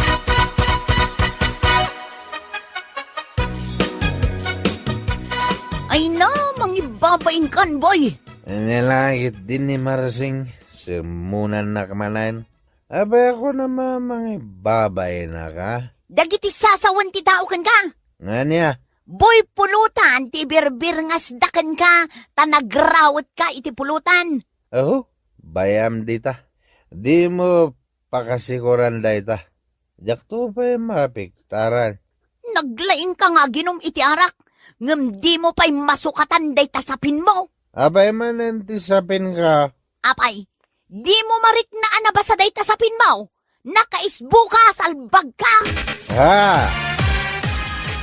Ay na, mangibabain kan, boy! Ania la ketdi ni Marsing, sermonannak manen. Apay a kunam a mangibabain ka? Dagiti sasawen ti tao kenka. Ngania? Boy Pulutan ti birbirngasda kenka, ta nagrawetka iti pulutan. Aho, bayam dita. Dimo pakasikuran dayta. Diakto pay mapiktaran. Naglaingka nga aginum iti arak, ngem dimo pay masukatan dayta sapinmo. Apay manen ti sapinka? Apay, dimo mariknaan a basa dayta sapinmo? Nakaisbuka, salbagka! Ha!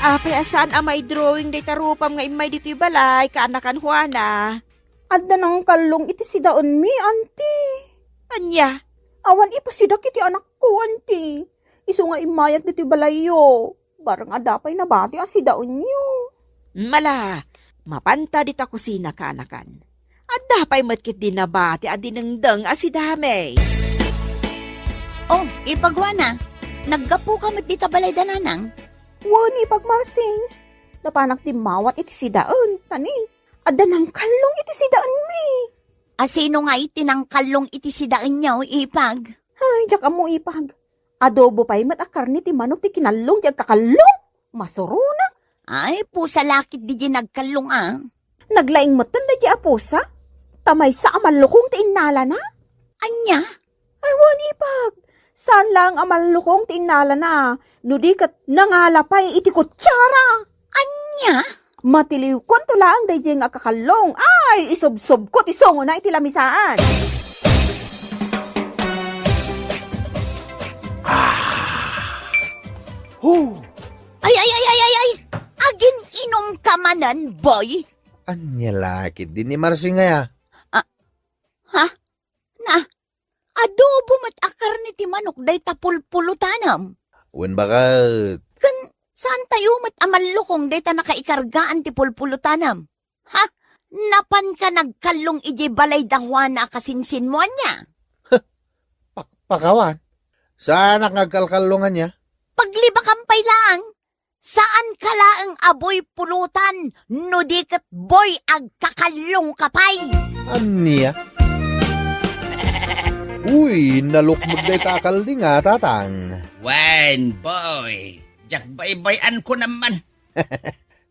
Apay a saan a maidrawing dayta rupam nga immay ditoy balay, kaanakan Juana? Adda nangkallong iti sidaenmi, anti. Ania? Awan ipasidak iti anakko, anti. Isu nga immayak ditoy balayyo. Bareng adda pay nabati a sidaenyo. Mala, mapanta dita kusina, kaanakan. Adda pay met ketdi nabati a dinengdeng a sidami. Oh, ipag Juana, naggapuka met dita balay da nanang? Wen, ipag Marsing. Napanak dimmawat iti sidaen, tani. Adda nangkallong iti sidaenmi. A sino ngay ti nangkallong iti sidaenyo, ipag? Ay, diak ammo, ipag. Adobo pay met a karne ti manok ti kinallong ti agkakallong. Masuruna. Ay, pusa la ketdi diay nagkallong, a. Naglaing metten daydiay a pusa. Ta maysa a mallukong ti innalana. Ania? Ay, wen, ipag. Saan laeng a mallukong ti innalana, no di ket nangala pay iti kutsara. Ania? Matiliwkonto laeng daydiay nga agkakallong. Ay, isubsubko ti sungona iti lamisaan. Ah. Huh. Ay, ay, ay, ay, ay, ay! Agin-inumka manen, boy? Ania la ketdi ni Marsing aya? Ah, ha? Na, adobo met a karne ti manok dayta pulpulutanem. Wen, baket. Ken saan tayo met a mallukong dayta nakaikargaan ti pulpulutanem. Ha? Napanka nagkallong idiay balay da Juana a kasinsinmo, ania? Pakpakawan. Saanak nga agkalkallong ania? Paglibakam pay laeng. Saanka laeng a boy pulutan, no di ket boy agkakallongka pay. Ania? Uy, nalukmeg dayta a kalding a, tatang. Wen, boy. Diak baybay-an kunam man.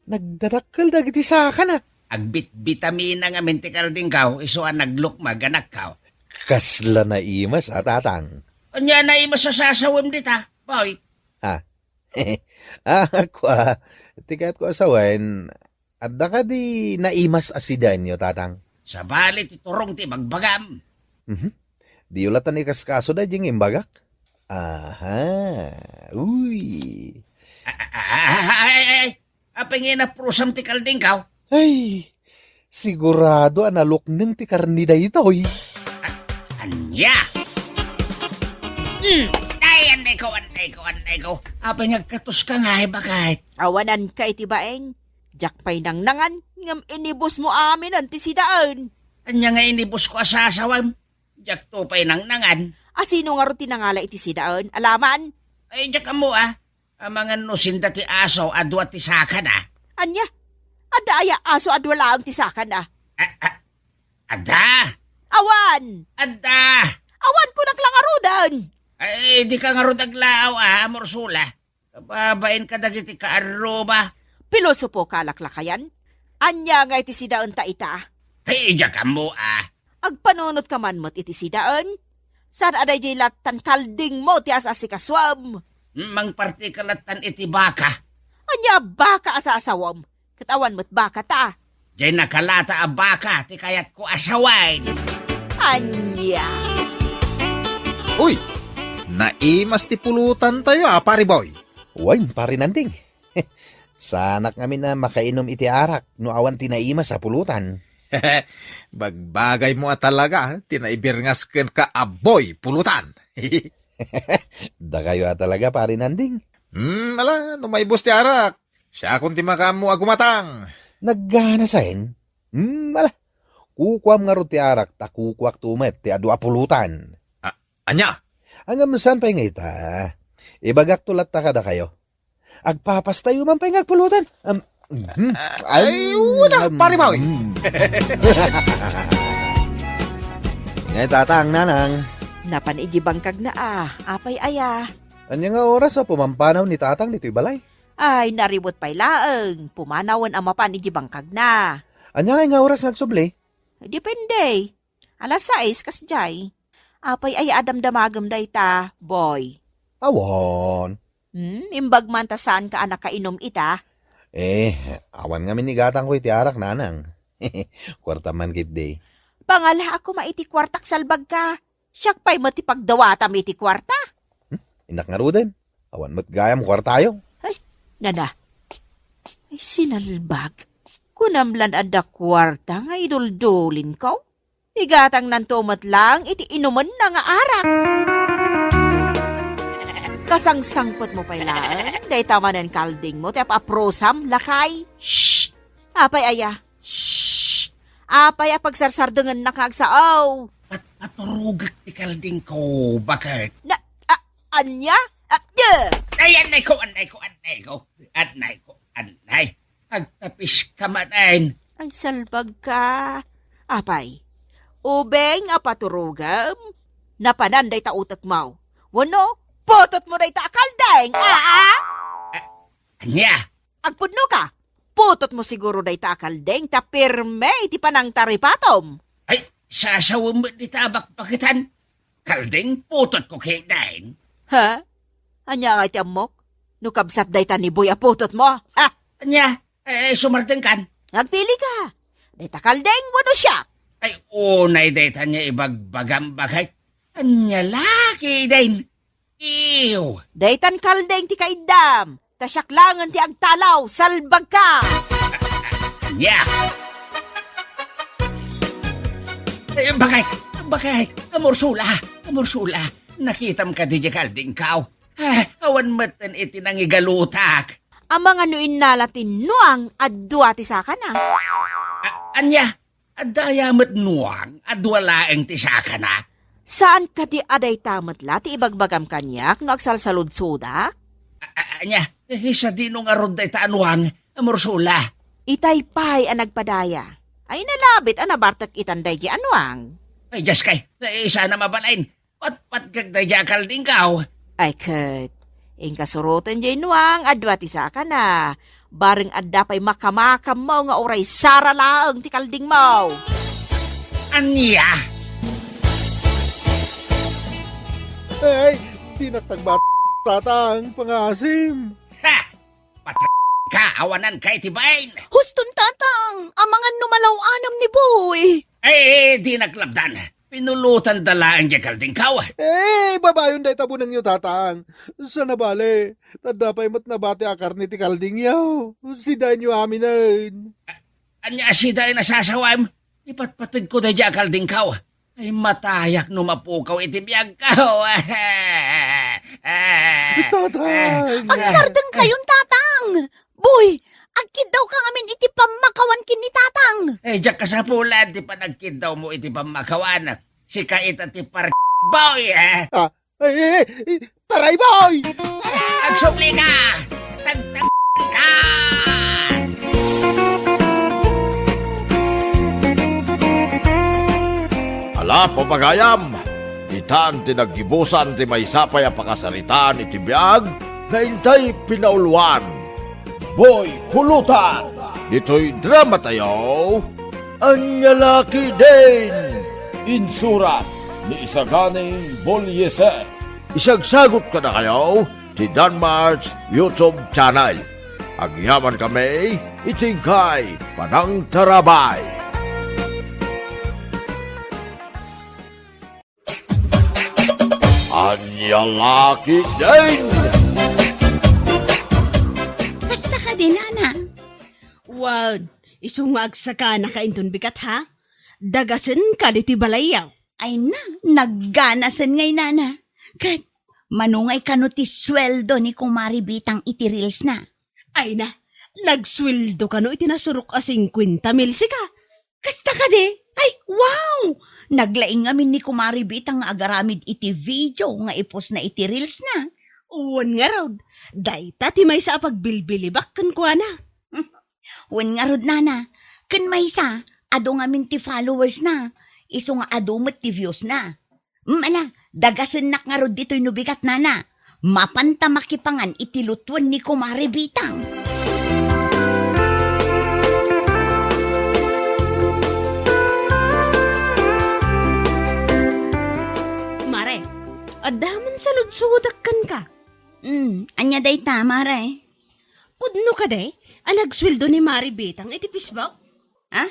Nagdadakkel dagiti sakana. Agbitbitamina ngamin ti kaldingko, isu a naglukmeg, anakko. Kasla naimas a, tatang. Ania naimas a sasawem dita, boy? Ha? Ah, kua, ti kayatko a sawen, adda kadi naimas a sidaenyo, tatang? Sabali ti turong ti ibagbagam. Mhm. Diyo latta ikaskaso daydiay nga imbagak? Aha. Uy. A-, a-, a-, ay, ay, ay. Apay nga inaprusam ti kaldingko? Ay, sigurado a nalukneng ti karne daytoy. A-, ania? Hmm. Ay, annayko, annayko, annayko. Apay nga agkatoska nga, ay, baket? Awananka iti bain. Diak pay nangnangan, ngem inibusmo aminen ti sidaen. Ania nga inibusko a sasawem? Diakto pay nangnangan. A sino ngarud ti nangala iti sidaen? Alaman? Ay, diak ammo, a. Amangan no sinda ti aso a dua ti sakana. Ania? Adda aya aso a dua laeng ti sakana? A, a, adda. Awan! Adda! Awan kunak la ngaruden! Ay, dika ngarud aglaaw, a, Amor Sula. Kababain kadagiti kaarruba. Pilosopo ka, laklakayan? Ania nga iti sidaenta ita? Ay, diak ammo, a. Agpanunotka man met iti sidaen? Saan a daydiay lattan kaldingmo ti as-asikasuem? Mangpartika lattan iti baka. Ania a baka a sasawem? Ket awan met bakata. Diay nakalata a baka ti kayatko a sawen. Ania? Uy! Naimas ti pulutantayo, a, Pari Boy. Wen, Pari Nanding. Saanak ngamin a makainom iti arak no awan ti naimas a pulutan. Bagbagaymo a talaga ti naibirngas kenka a boy pulutan. Dakayo a talaga, Pari Nanding. Hmm, ala, no maibus ti arak, siakon ti makaammo a gumatang. Nagganasen? Hmm, ala. Kukuam ngarud ti arak ta kukuakto met ti adu a pulutan. A-, ania? Ngem saan pay nga ita? Ibagakto latta kadakayo. Agpapastayo man pay nga agpulutan. Am, mhm. Ay, wala, Pari Boy. Mm. Ngay, Tatang, Nanang. Napan idiay bangkagna, a. Apay aya? Ania nga oras a pumampanaw ni Tatang ditoy balay? Ay, naribut pay laeng. Pumanawen a mapan idiay bangkagna. Ania ngay nga oras nga agsubli? Depende. Alas sais, kasdiay. Apay aya a damdamagem dayta, Boy? Awan. Hmm, imbag man ta saanka a nakainom ita? Eh, awan ngamin igatangko iti arak, Nanang. Kuarta man ketdi. Pangalaak koma iti kuartak, salbagka. Siak pay met ti pagdawatam iti kuarta. Hmm? Innak ngaruden. Awan met gayam kuartayo. Ay, nana. Ay, sinalbag. Kunam lan adda kuarta nga iduldulinko? Igatangnanto met laeng iti inumenna nga arak. Kasangsangpetmo pay laeng, dayta manen kaldingmo ti ap-aprosam, lakay. Shh! Apay aya? Shh! Apay a pagsarsardengennak nga agsao? Pat-, paturogek ti kaldingko, baket? Na, a-, ania? A, ye! Ay, annayko, annayko, annayko. Annayko, annay. Agtapiska manen. Ay, salbagka. Apay, ubing a paturogem? Napanan dayta utekmo. Wenno, putotmo dayta a kalding, aa? A, ania? Agpudnoka, putotmo siguro dayta a kalding ta pirme iti panangtaripatom. Ay, sasawem met dita a bakbaketan. Kalding, putotko ketdin. Ha? Ania nga iti ammok? No kabsat dayta ni Boy a putotmo? Ha? Ania? Eh, sumardengkan? Agpilika. Dayta kalding wenno siak? Ay, unay dayta nga ibagbagam, baket. Ania la ketdin? Ew. Daytan kalding ti kaiddam. Ta siak laengen ti agtalaw, salbagka! Ania? Eh, baket, baket, Amor Sula, Amor Sula, nakitam kadi diay kaldingko? Ah, awan metten iti nangigalutak. Amangan no innala ti nuang a dua ti sakana? A-, ania? Adda aya met nuang a dua laeng ti sakana? Saan kadi a dayta met la ti ibagbagam kaniak no agsalsaludsodak? A-, a-, ania, eh, sadino ngarud dayta a nuang, Amor Sula? Itay pay a nagpadaya. Ay, nalabit a nabartek itan daydi a nuang. Ay, Dios kay, eh, sana mabalin. Patpatkek daydi a kaldingko. Ay ket, inka suroten diay nuang a dua ti sakana. Bareng adda pay makamakammo nga uray sara laeng ti kaldingmo. Ania? Ay, dinak tagbat, Tatang, pangasim. Ha! Patay ka, awanan ka iti bain. Huston, Tatang, amangan no malaw-anam ni Boy. Ay, dinak lapdan. Pinulotanda laeng diay kaldingko. Eh, babayon dayta bunengyo, Tatang. Saan a bale, adda pay met nabati a karne ti kaldingyo. Sidaenyo aminen. Ania a sidaen a sasawam? Ipatpateg ko daydiay a kaldingko. Ay, matayak no mapukaw iti biagko. Tatang! Agsardengkayon, Tatang! Boy, agkiddawka ngamin iti pammakawan ken ni Tatang. Eh, diak kasapulan ti panagkiddawmo iti pammakawan. Sika ita ti par-, boy, eh. Ah, eh, eh, eh, taray, boy! Taray! Agsublika! Tagtagka! Ala, papagayam! Itan ti naggibusan ti maysa pay a pakasaritaan iti biag nga intay pinauloan. Boy Kulutan! Ditoy dramatayo, Ania La Ketdin! Insurat ni Isaganing Bolieser. Isagsagut kadakayo ti Danmar's YouTube channel. Agyamankami iti inkay panangtarabay. Ania La Ketdin! Kasta kadi, Nana? Wen, isu nga agsakanaka inton bigat, ha? Dagasenka ditoy balayyo. Ay na, nagganasen ngay, Nana. Ket, mano ngay kano ti sueldo ni Kumare Bitang iti reels na? Ay na, nagsueldo kano iti nasurok a singkuenta mil sika. Kasta kadi? Ay, wow! Naglaing ngamin ni Kumare Bitang nga agaramid iti video nga i-post na iti reels na. Wen ngarud, dayta ti maysa a pagbilbilibak kenkuana. Wen ngarud, Nana, ken maysa, adu ngamin ti followers na, isu nga adu met ti views na. Mm, ala, dagasennak ngarud ditoy no bigat, Nana. Mapanta makipangan iti lutuen ni Kumare Bitang. Mare, adda man saludsudak kenka. Mm, ania dayta, Mare? Pudno kadi a nagsueldo ni Mare Bitang iti Facebook? Ha?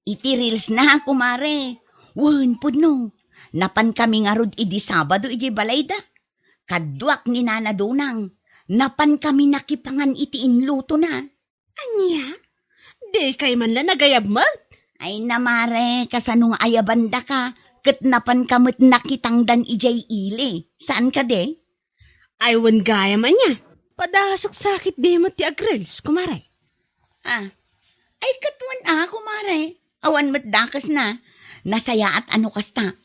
Iti reels na, kumare. Wen, pudno. Napankami ngarud idi Sabado idiay balayda. Kaduak ni Nana Donang. Napankami nakipangan iti inlutona. Ania? Dikay man la nagayab met? Ay na, Mare, kasano nga ayabandaka? Ket napanka met nakitangdan idiay ili. Saan kadi? Ay, wen gayam ania. Padasaksakit di met ti agreels, kumare. Ah. Ay, ket wen a, kumare. Awan met dakesna. Nasayaat a no kasta.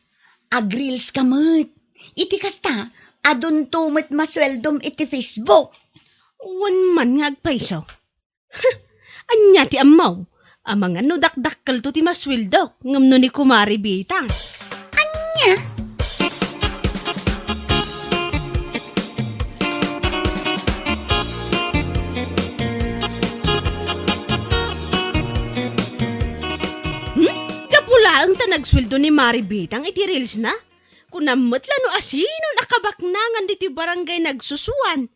Agreels ka met. Iti kasta, adunto met masueldom iti Facebook. Wen man nga agpayso. Ania ti ammo? Amangan no dakdakkelto ti masueldok ngem no ni Kumare Bitang. Ania? Hmm? Gapu laeng ta nagsueldo ni Mare Bitang iti reels na? Kunam met la no asinon a kabaknangan ditoy barangay nagsusuan.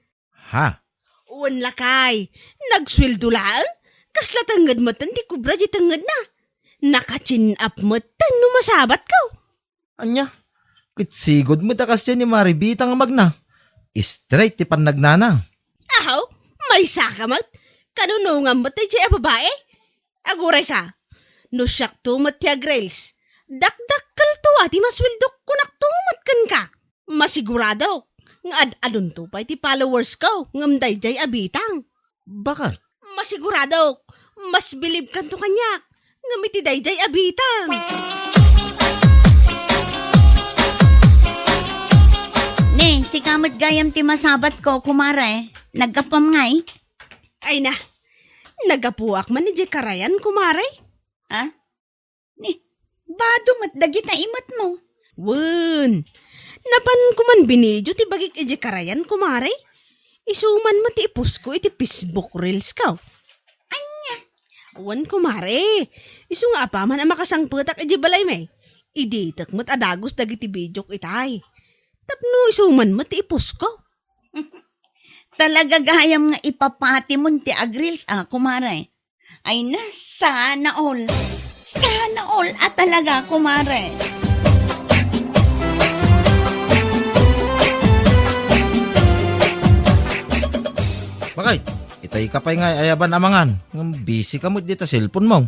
Ha? Wen lakay, nagsueldo laeng? Kasla tengnged metten ti kubra di tengngedna. Naka-chin up metten no masabatko. Ania? Ket sigud met a kasdiay ni Mare Bitang a magna. Straight ti pannagnana. Ahaw, maysaka met. Kanunongam met daydiay a babai. Agurayka, no siakto met ti agreels, dakdakkelto a ti masueldok kunakto met kenka. Masiguradok nga ad-adunto pay ti followersko ngem daydiay a Bitang. Baket? Masiguradok, mas bilibkanto kaniak ngem iti daydiay a Bitang. Ne, sika met gayam ti masabatko, kumare. Naggapuam ngay? Ay na, naggapuak man idiay karayan, kumare. Ha? Ni, bado met dagita imetmo. Wen, napanko man binidio ti bagik idiay karayan, kumare. Isu man met ti ipostko iti Facebook reelsko. Ania? Wen, kumare. Isu nga apaman a makasangpetak idiay balaymi, iditek met a dagus dagiti bidiok itay. Tapno isu man met ti ipostko. Talaga gayam nga ipapatimon ti agreels a, kumare. Ay na, sana all. Sana all a talaga, kumare. Bakit? Itay ka pay nga ayaban a mangan. Ngem busy ka met dita cellphone mo.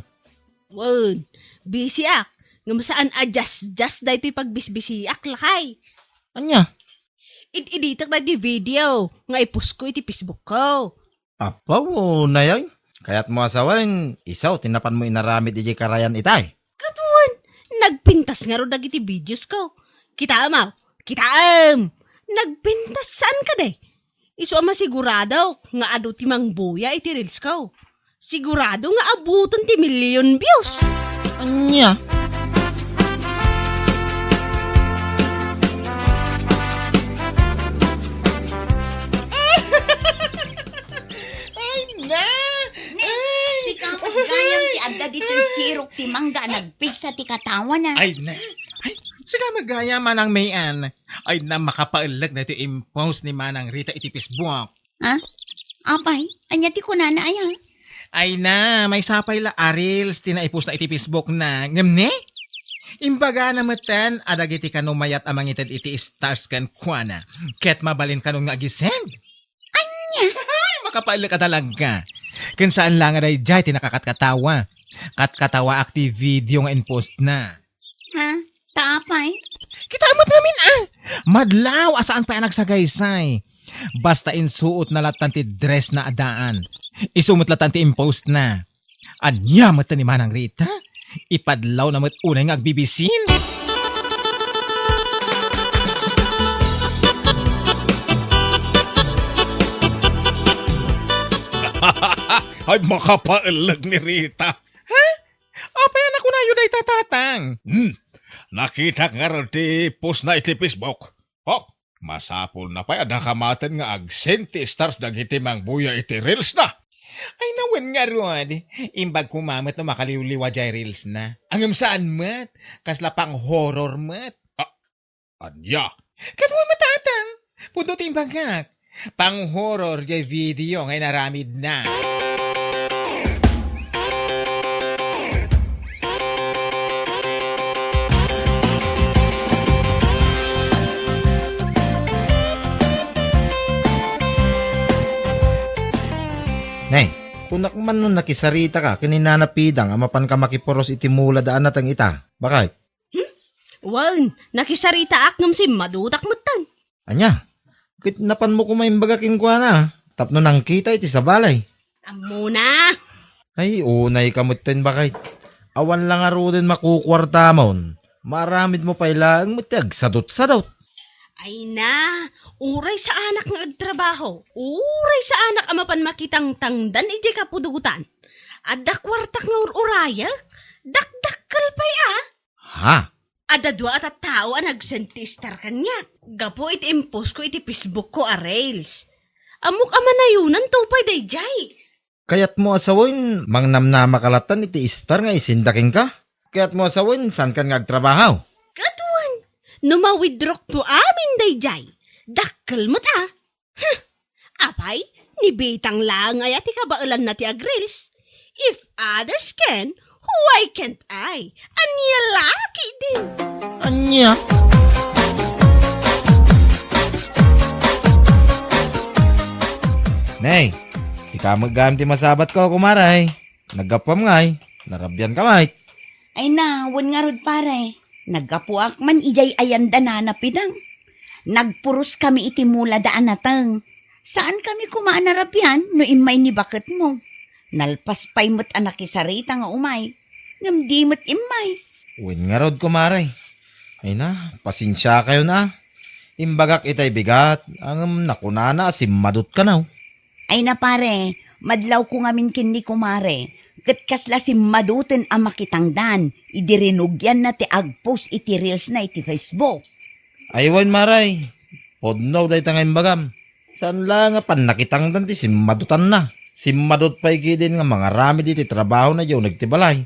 Wen, busy ak. Ngem saan a just-just daytoy pagbisbisiak, lakay. Ania? Id-editek daytoy video nga i-post ko iti Facebook ko. Apo, nayay. Kayatmo a sawen, isu ti napanmo inaramid idiay karayan itay? Ket wen, nagpintas ngarud dagiti videos ko. Kitaem, aw. Kitaem! Nagpintas saan kadi? Isu a masigurado nga adu ti mangbuya iti reels ko. Sigurado nga abuton ti million views. Ania? Ay, na! Ne, ay, sika met gayam ti adda ditoy sirok ti mangga a nagpigsa ti katawana. Ay, na! Ay, sika met gayam, Manang Mayan. Ay, na, makapaellek na iti impost ni Manang Rita iti Facebook. Ha? Apay, ania ti kunana aya? Ay na, maysa pay la a reels ti naipostna iti Facebook na. Ngem ne? Imbagana metten a dagiti kano mayat a mangited iti stars kenkuana. Ket mabalin kanon nga agisend. Ania? Makapaellek a talaga. Ken saan la nga daydiay ti nakakatkatawa. Katkatawaak ti video nga impostna. Ha? Ta apay? Kita met ngamin, ah! Madlaw a saan pay a nagsagaysay. Basta insuotna lattan ti dressna a daan. Isu met lattan ti impostna. Ania met ni Manang Rita? Ipadlawna met unay nga agbibisin? Ay, makapaellek ni Rita. Ha? Apay a nakunayo dayta, Tatang? Hmm. Nakitak ngarud ti postna iti Facebook. Oh, masapulna pay a dakamaten nga agsend ti stars dagiti mangbuya iti reelsna. Ay, na wen ngarud. Imbag koma met no makaliwliwa diay reelsna. Ngem saan met, kasla pang-horror met. Ah, ania? Ket wen met, Tatang. Pudno ti imbagak. Pang-horror diay video nga inaramidna. Nay, kunak man no nakisaritaka ken ni Nana Pidang a mapanka makipuros iti mula da a nateng ita. Bakay? Hmm? Wen, nakisaritaak ngem simmadutak metten. Ania? Ket napanmo koma imbaga kenkuana tapno nangkita iti sabali. Ammona. Ay, unayka metten, bakay. Awan la ngaruden makukuartamon. Maaramidmo pay laeng met ti agsadutsadut. Ay na, uray saanak nga agtrabaho, uray saanak a mapan makitangtangdan idiay kapudotan. Adda kuartak nga ur-urayek, dakdakkel pay a. Ha? Adda dua a tattao a nag-send ti star kaniak gapu iti impost ko iti Facebook ko a reels. Ammok a manayonanto pay daydiay. Kayatmo a sawen, mangnamnamaka lattan iti star nga isenda kenka? Kayatmo a sawen, saankan nga agtrabaho? Ket wen, no ma-withdraw to amin daydiay, dakkel met a. Huh! Apay, ni Bitang laeng aya ti kabaelanna ti agreels? If others can, why can't I? Ania la ketdin? Ania? Nay, sika met gayam ti masabatko, kumare. Naggapuam ngay, narabianka met. Ay na, wen ngarud, pare. Naggapuak man idiay ayan da Nana Pidang. Nagpuroskami iti mula da a nateng. Saankami koma a narabian no immay ni baketmo. Nalpas pay met a nakisarita nga umay, ngem di met immay. Wen ngarud, kumare. Ay na, pasensiakayon a. Imbagak itay bigat, ngem nakunana a simmadut kano. Ay na, pare, madlawko ngamin ken ni kumare, ket kasla simmaduten a makitangdan idi rinugianna ti agpost iti reelsna iti Facebook. Ay wen, mare, pudno dayta nga imbagam. Saan la nga pannakitangdan ti simmadutanna. Simmadut pay ketdin nga mangaramid iti trabahona idiay uneg ti balay.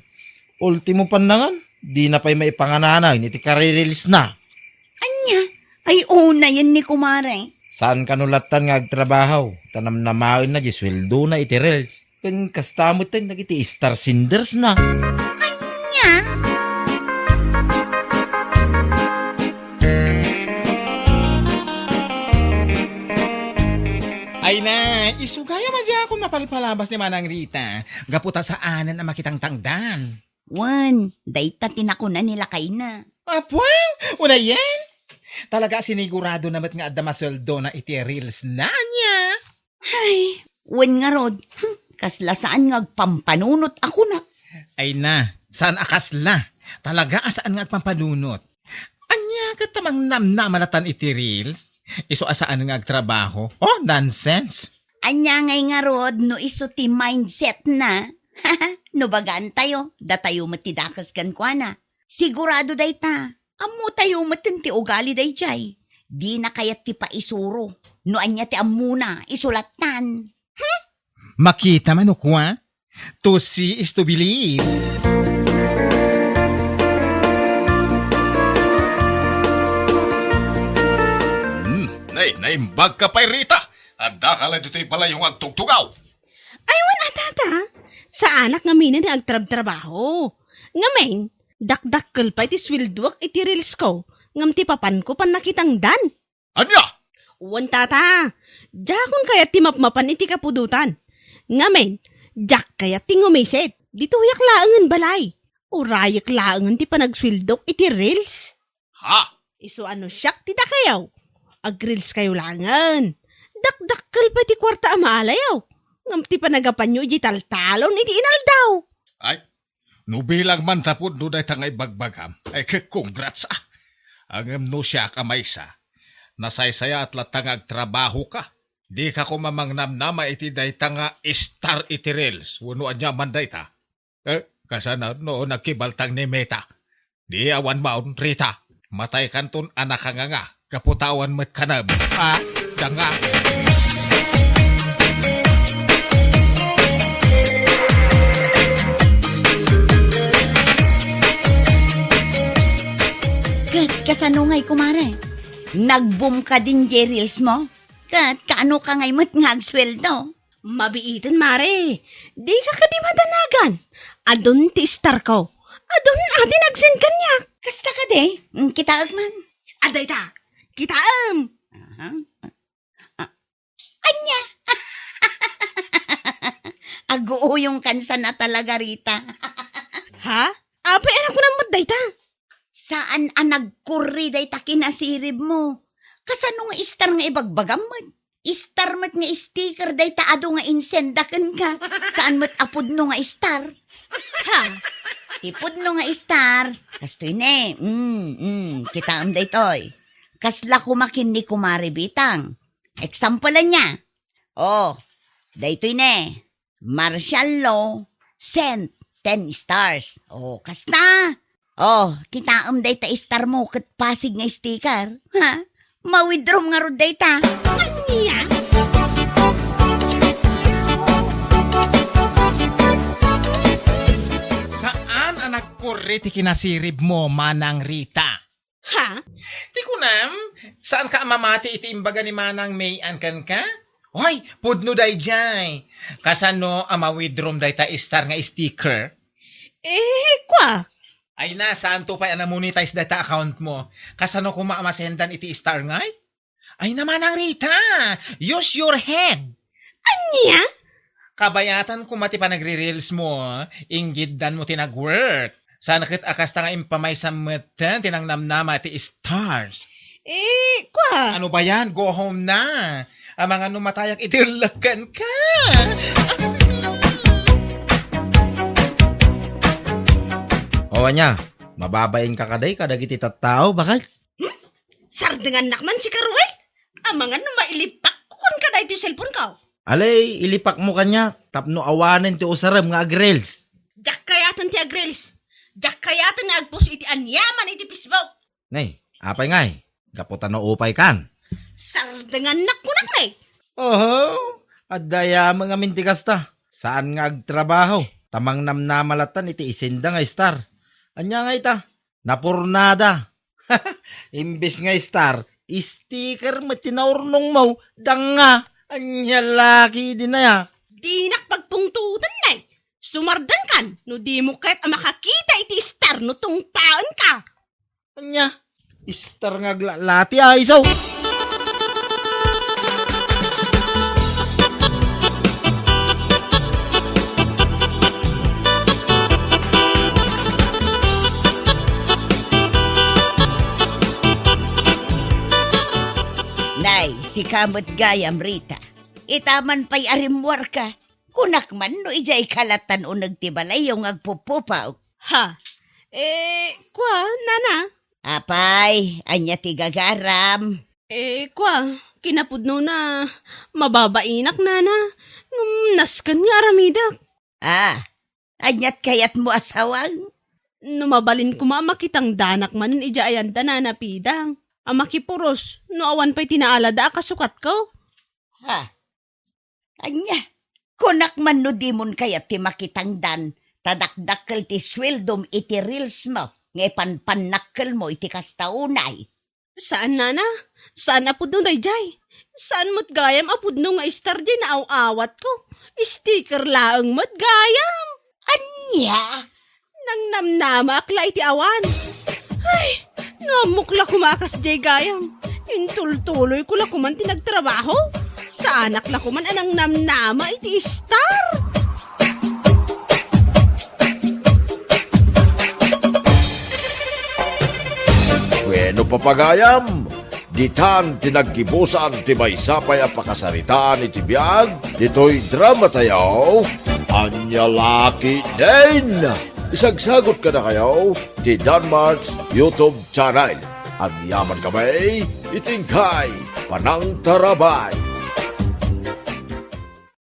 Ultimo pannangan, dina pay maipangananay iti karireelsna. Ania? Ay, unayen ni kumare. Saan kano lattan nga agtrabaho, ta namnamaenna diay sueldona iti reels. Ken kasta met dagiti star sendersna. Ania? Ay na, isu gayam a diakon mapalpalabas ni Manang Rita, gapu ta saanen a makitangtangdan. Wen, dayta ti nakuna ni lakayna. Apo, unayen? Talaga a siniguradona met nga adda masueldona iti reels na ania? Ay, wen ngarud, hmm, kasla saan nga agpampanunot a kuna. Ay na, saan a kasla. Talaga a saan nga agpampanunot. Ania ket ta mangnamnama latan iti reels? Isu a saan nga agtrabaho? Oh, nonsense! Ania ngay ngarud no isu ti mindset na? No bagaan tayo, datayo met ti dakes kenkuana. Sigurado dayta, ammo tayo met ti ugali dayjay. Dina kayat ti paisuro. No ania ti ammona, isu lattan. Hmm? Makita man no kua? To see is to believe. Hmm, nay, naimbag ka pay, Rita. Adda ka la ditoy balayo nga agtugtugaw. Ay, wen a, tata. Saanak ngamin nga agtrabtrabaho. Ngamin, dakdakkel pay ti sueldoak iti reels ko, ngem ti papanko pannakitangdan. Ania? Wen, tata, diakon kayat ti mapmapan iti kapudotan. Ngamin, diak kayat ti ngumisit. Ditoyak laengen balay. Urayek laengen ti panagsueldok iti reels. Ha? Isu a no siak ti dakayo, agreels kayo laengen. Dakdakkel pay ti kuarta a maalayo. Ngem ti panagapanyo idiay taltalon idi inaldaw. Ay, no bilang man ta pudno dayta nga ibagbagam, ay, congrats, ah. Ngem no siak a maysa, nasaysayaat latta nga agtrabahoka. Dika koma mangnamnama iti dayta nga star iti reels, wenno ania man dayta. Eh, kasano no nagkibaltang ni Meta? Di awan maon, Rita. Mataykanton a nakanganga, gapu ta awan met kanam. Ah, danga. Ket kasano ngay, kumare? Nag-boom ka din jay reels mo? Ket kaano ka ngay met nga agsueldo? Mabiiten, mare. Dika kadi madanagan. Adun ti star ko. Adun a ti nag-send kaniak. Kasta kadi? Mm, kitaek man. Adayta. Kitaem. Aha. Ah, ania? Aguuyong kansan a talaga, Rita. Ha? Apay a nakunam met dayta? Saan a nagkurri dayta kinasirib mo? Kasano nga star nga ibagbagam met? Star met nga sticker dayta adu nga insenda kenka. Saan met a pudno nga star? Ha? Ti pudno nga star, kastoy ne. Mm, mm, kitaem daytoy. Kasla koma ken ni Kumare Bitang. Example ania? Oh, daytoy ne. Martial law, sent, ten stars. Oh, kasta. Oh, kitaem dayta star mo ket pasig nga sticker. Ha? Ma-withdraw ngarud dayta. Ania? Saan a nagkurri ti kinasirib mo, Manang Rita? Ha? Ti kunam, saanka a mamati iti imbaga ni Manang May-an kenka? Oy, pudno dayjay. Kasano a ma-withdraw dayta star nga sticker? Eh, kua. Ay na, saanto pay a na-monetize dayta account mo? Kasano koma a masendan iti star ngay? Ay na, Manang Rita, use your head. Ania? Kabayatan koma ti panagre-reels mo, inggiddan mo ti nag-work. Saan ket a kasta nga impamaysam met ti nangnamnama ti stars. Eh, kua. Ano ba yan? Go home na. Amangan no matayak iti lekkenka. O ania, mababainka kadi kadagiti tattao, bakay? Hmm? Sardengannak man sika, Ruel? Amangan no mailipak ko kenka daytoy cellphone ko. Alay, ilipakmo kaniak tapno awanen ti usarem nga agreels. Diak kayaten ti agreels. Diak kayaten nga agpost iti aniaman iti Facebook. Nay, apay ngay? Gapu ta naupay kan? Sardengannak kunak, nay. Oho, adda yamen ngamin ti kasta. Saan nga agtrabaho, ta mangnamnama lattan iti isenda nga star. Ania ngay ta? Napurnada. Imbes nga star, sticker met ti naurnongmo, danga. Ania la ketdin aya? Dinak pagpungtoten, nay. Sumardenkan no dimo ket a makakita iti star no tungpaenka. Ania? Star nga aglalati, a, iso? Nay, sika met gayam, Rita. Ita man pay a rimmuarka, kunak man no idiay ka lattan uneg ti balayyo nga agpuppupaw. Ha? Eh, kua, nana? Apay, ania ti gagaram? Eh, kua, kinapudnona, mababainak, nana. Ngem nasken nga aramidek. Ah, aniat kayatmo a sawang? No mabalin koma a makitangdanak manen idiay ayanda, nana Pidang, a makipuros no awan pay ti naalada a kasukatko. Ha? Ania? Kunak man no dimon kayat ti makitangdan, ta dakdakkel ti sueldom iti reels mo, nga ipanpannakkelmo iti kasta unay. Saan, nana. Saan a pudno daydiay. Saan met gayam a pudno nga star diay naaw-awatko. Sticker laeng met gayam. Ania? Nangnamnamaak la iti awan. Ay, no ammok la koma a kasdiay gayam. Intultuloyko la koman ti nagtrabaho. Saanak la koman a nangnamnama iti star. Wenno, papagayam, ditan ti naggibusan ti maysa pay a pakasaritaan iti biag ditoy dramatayo, Ania La Ketdin. Isagsagut kadakayo ti Danmart's YouTube channel. Agyamankami iti inkay panangtarabay.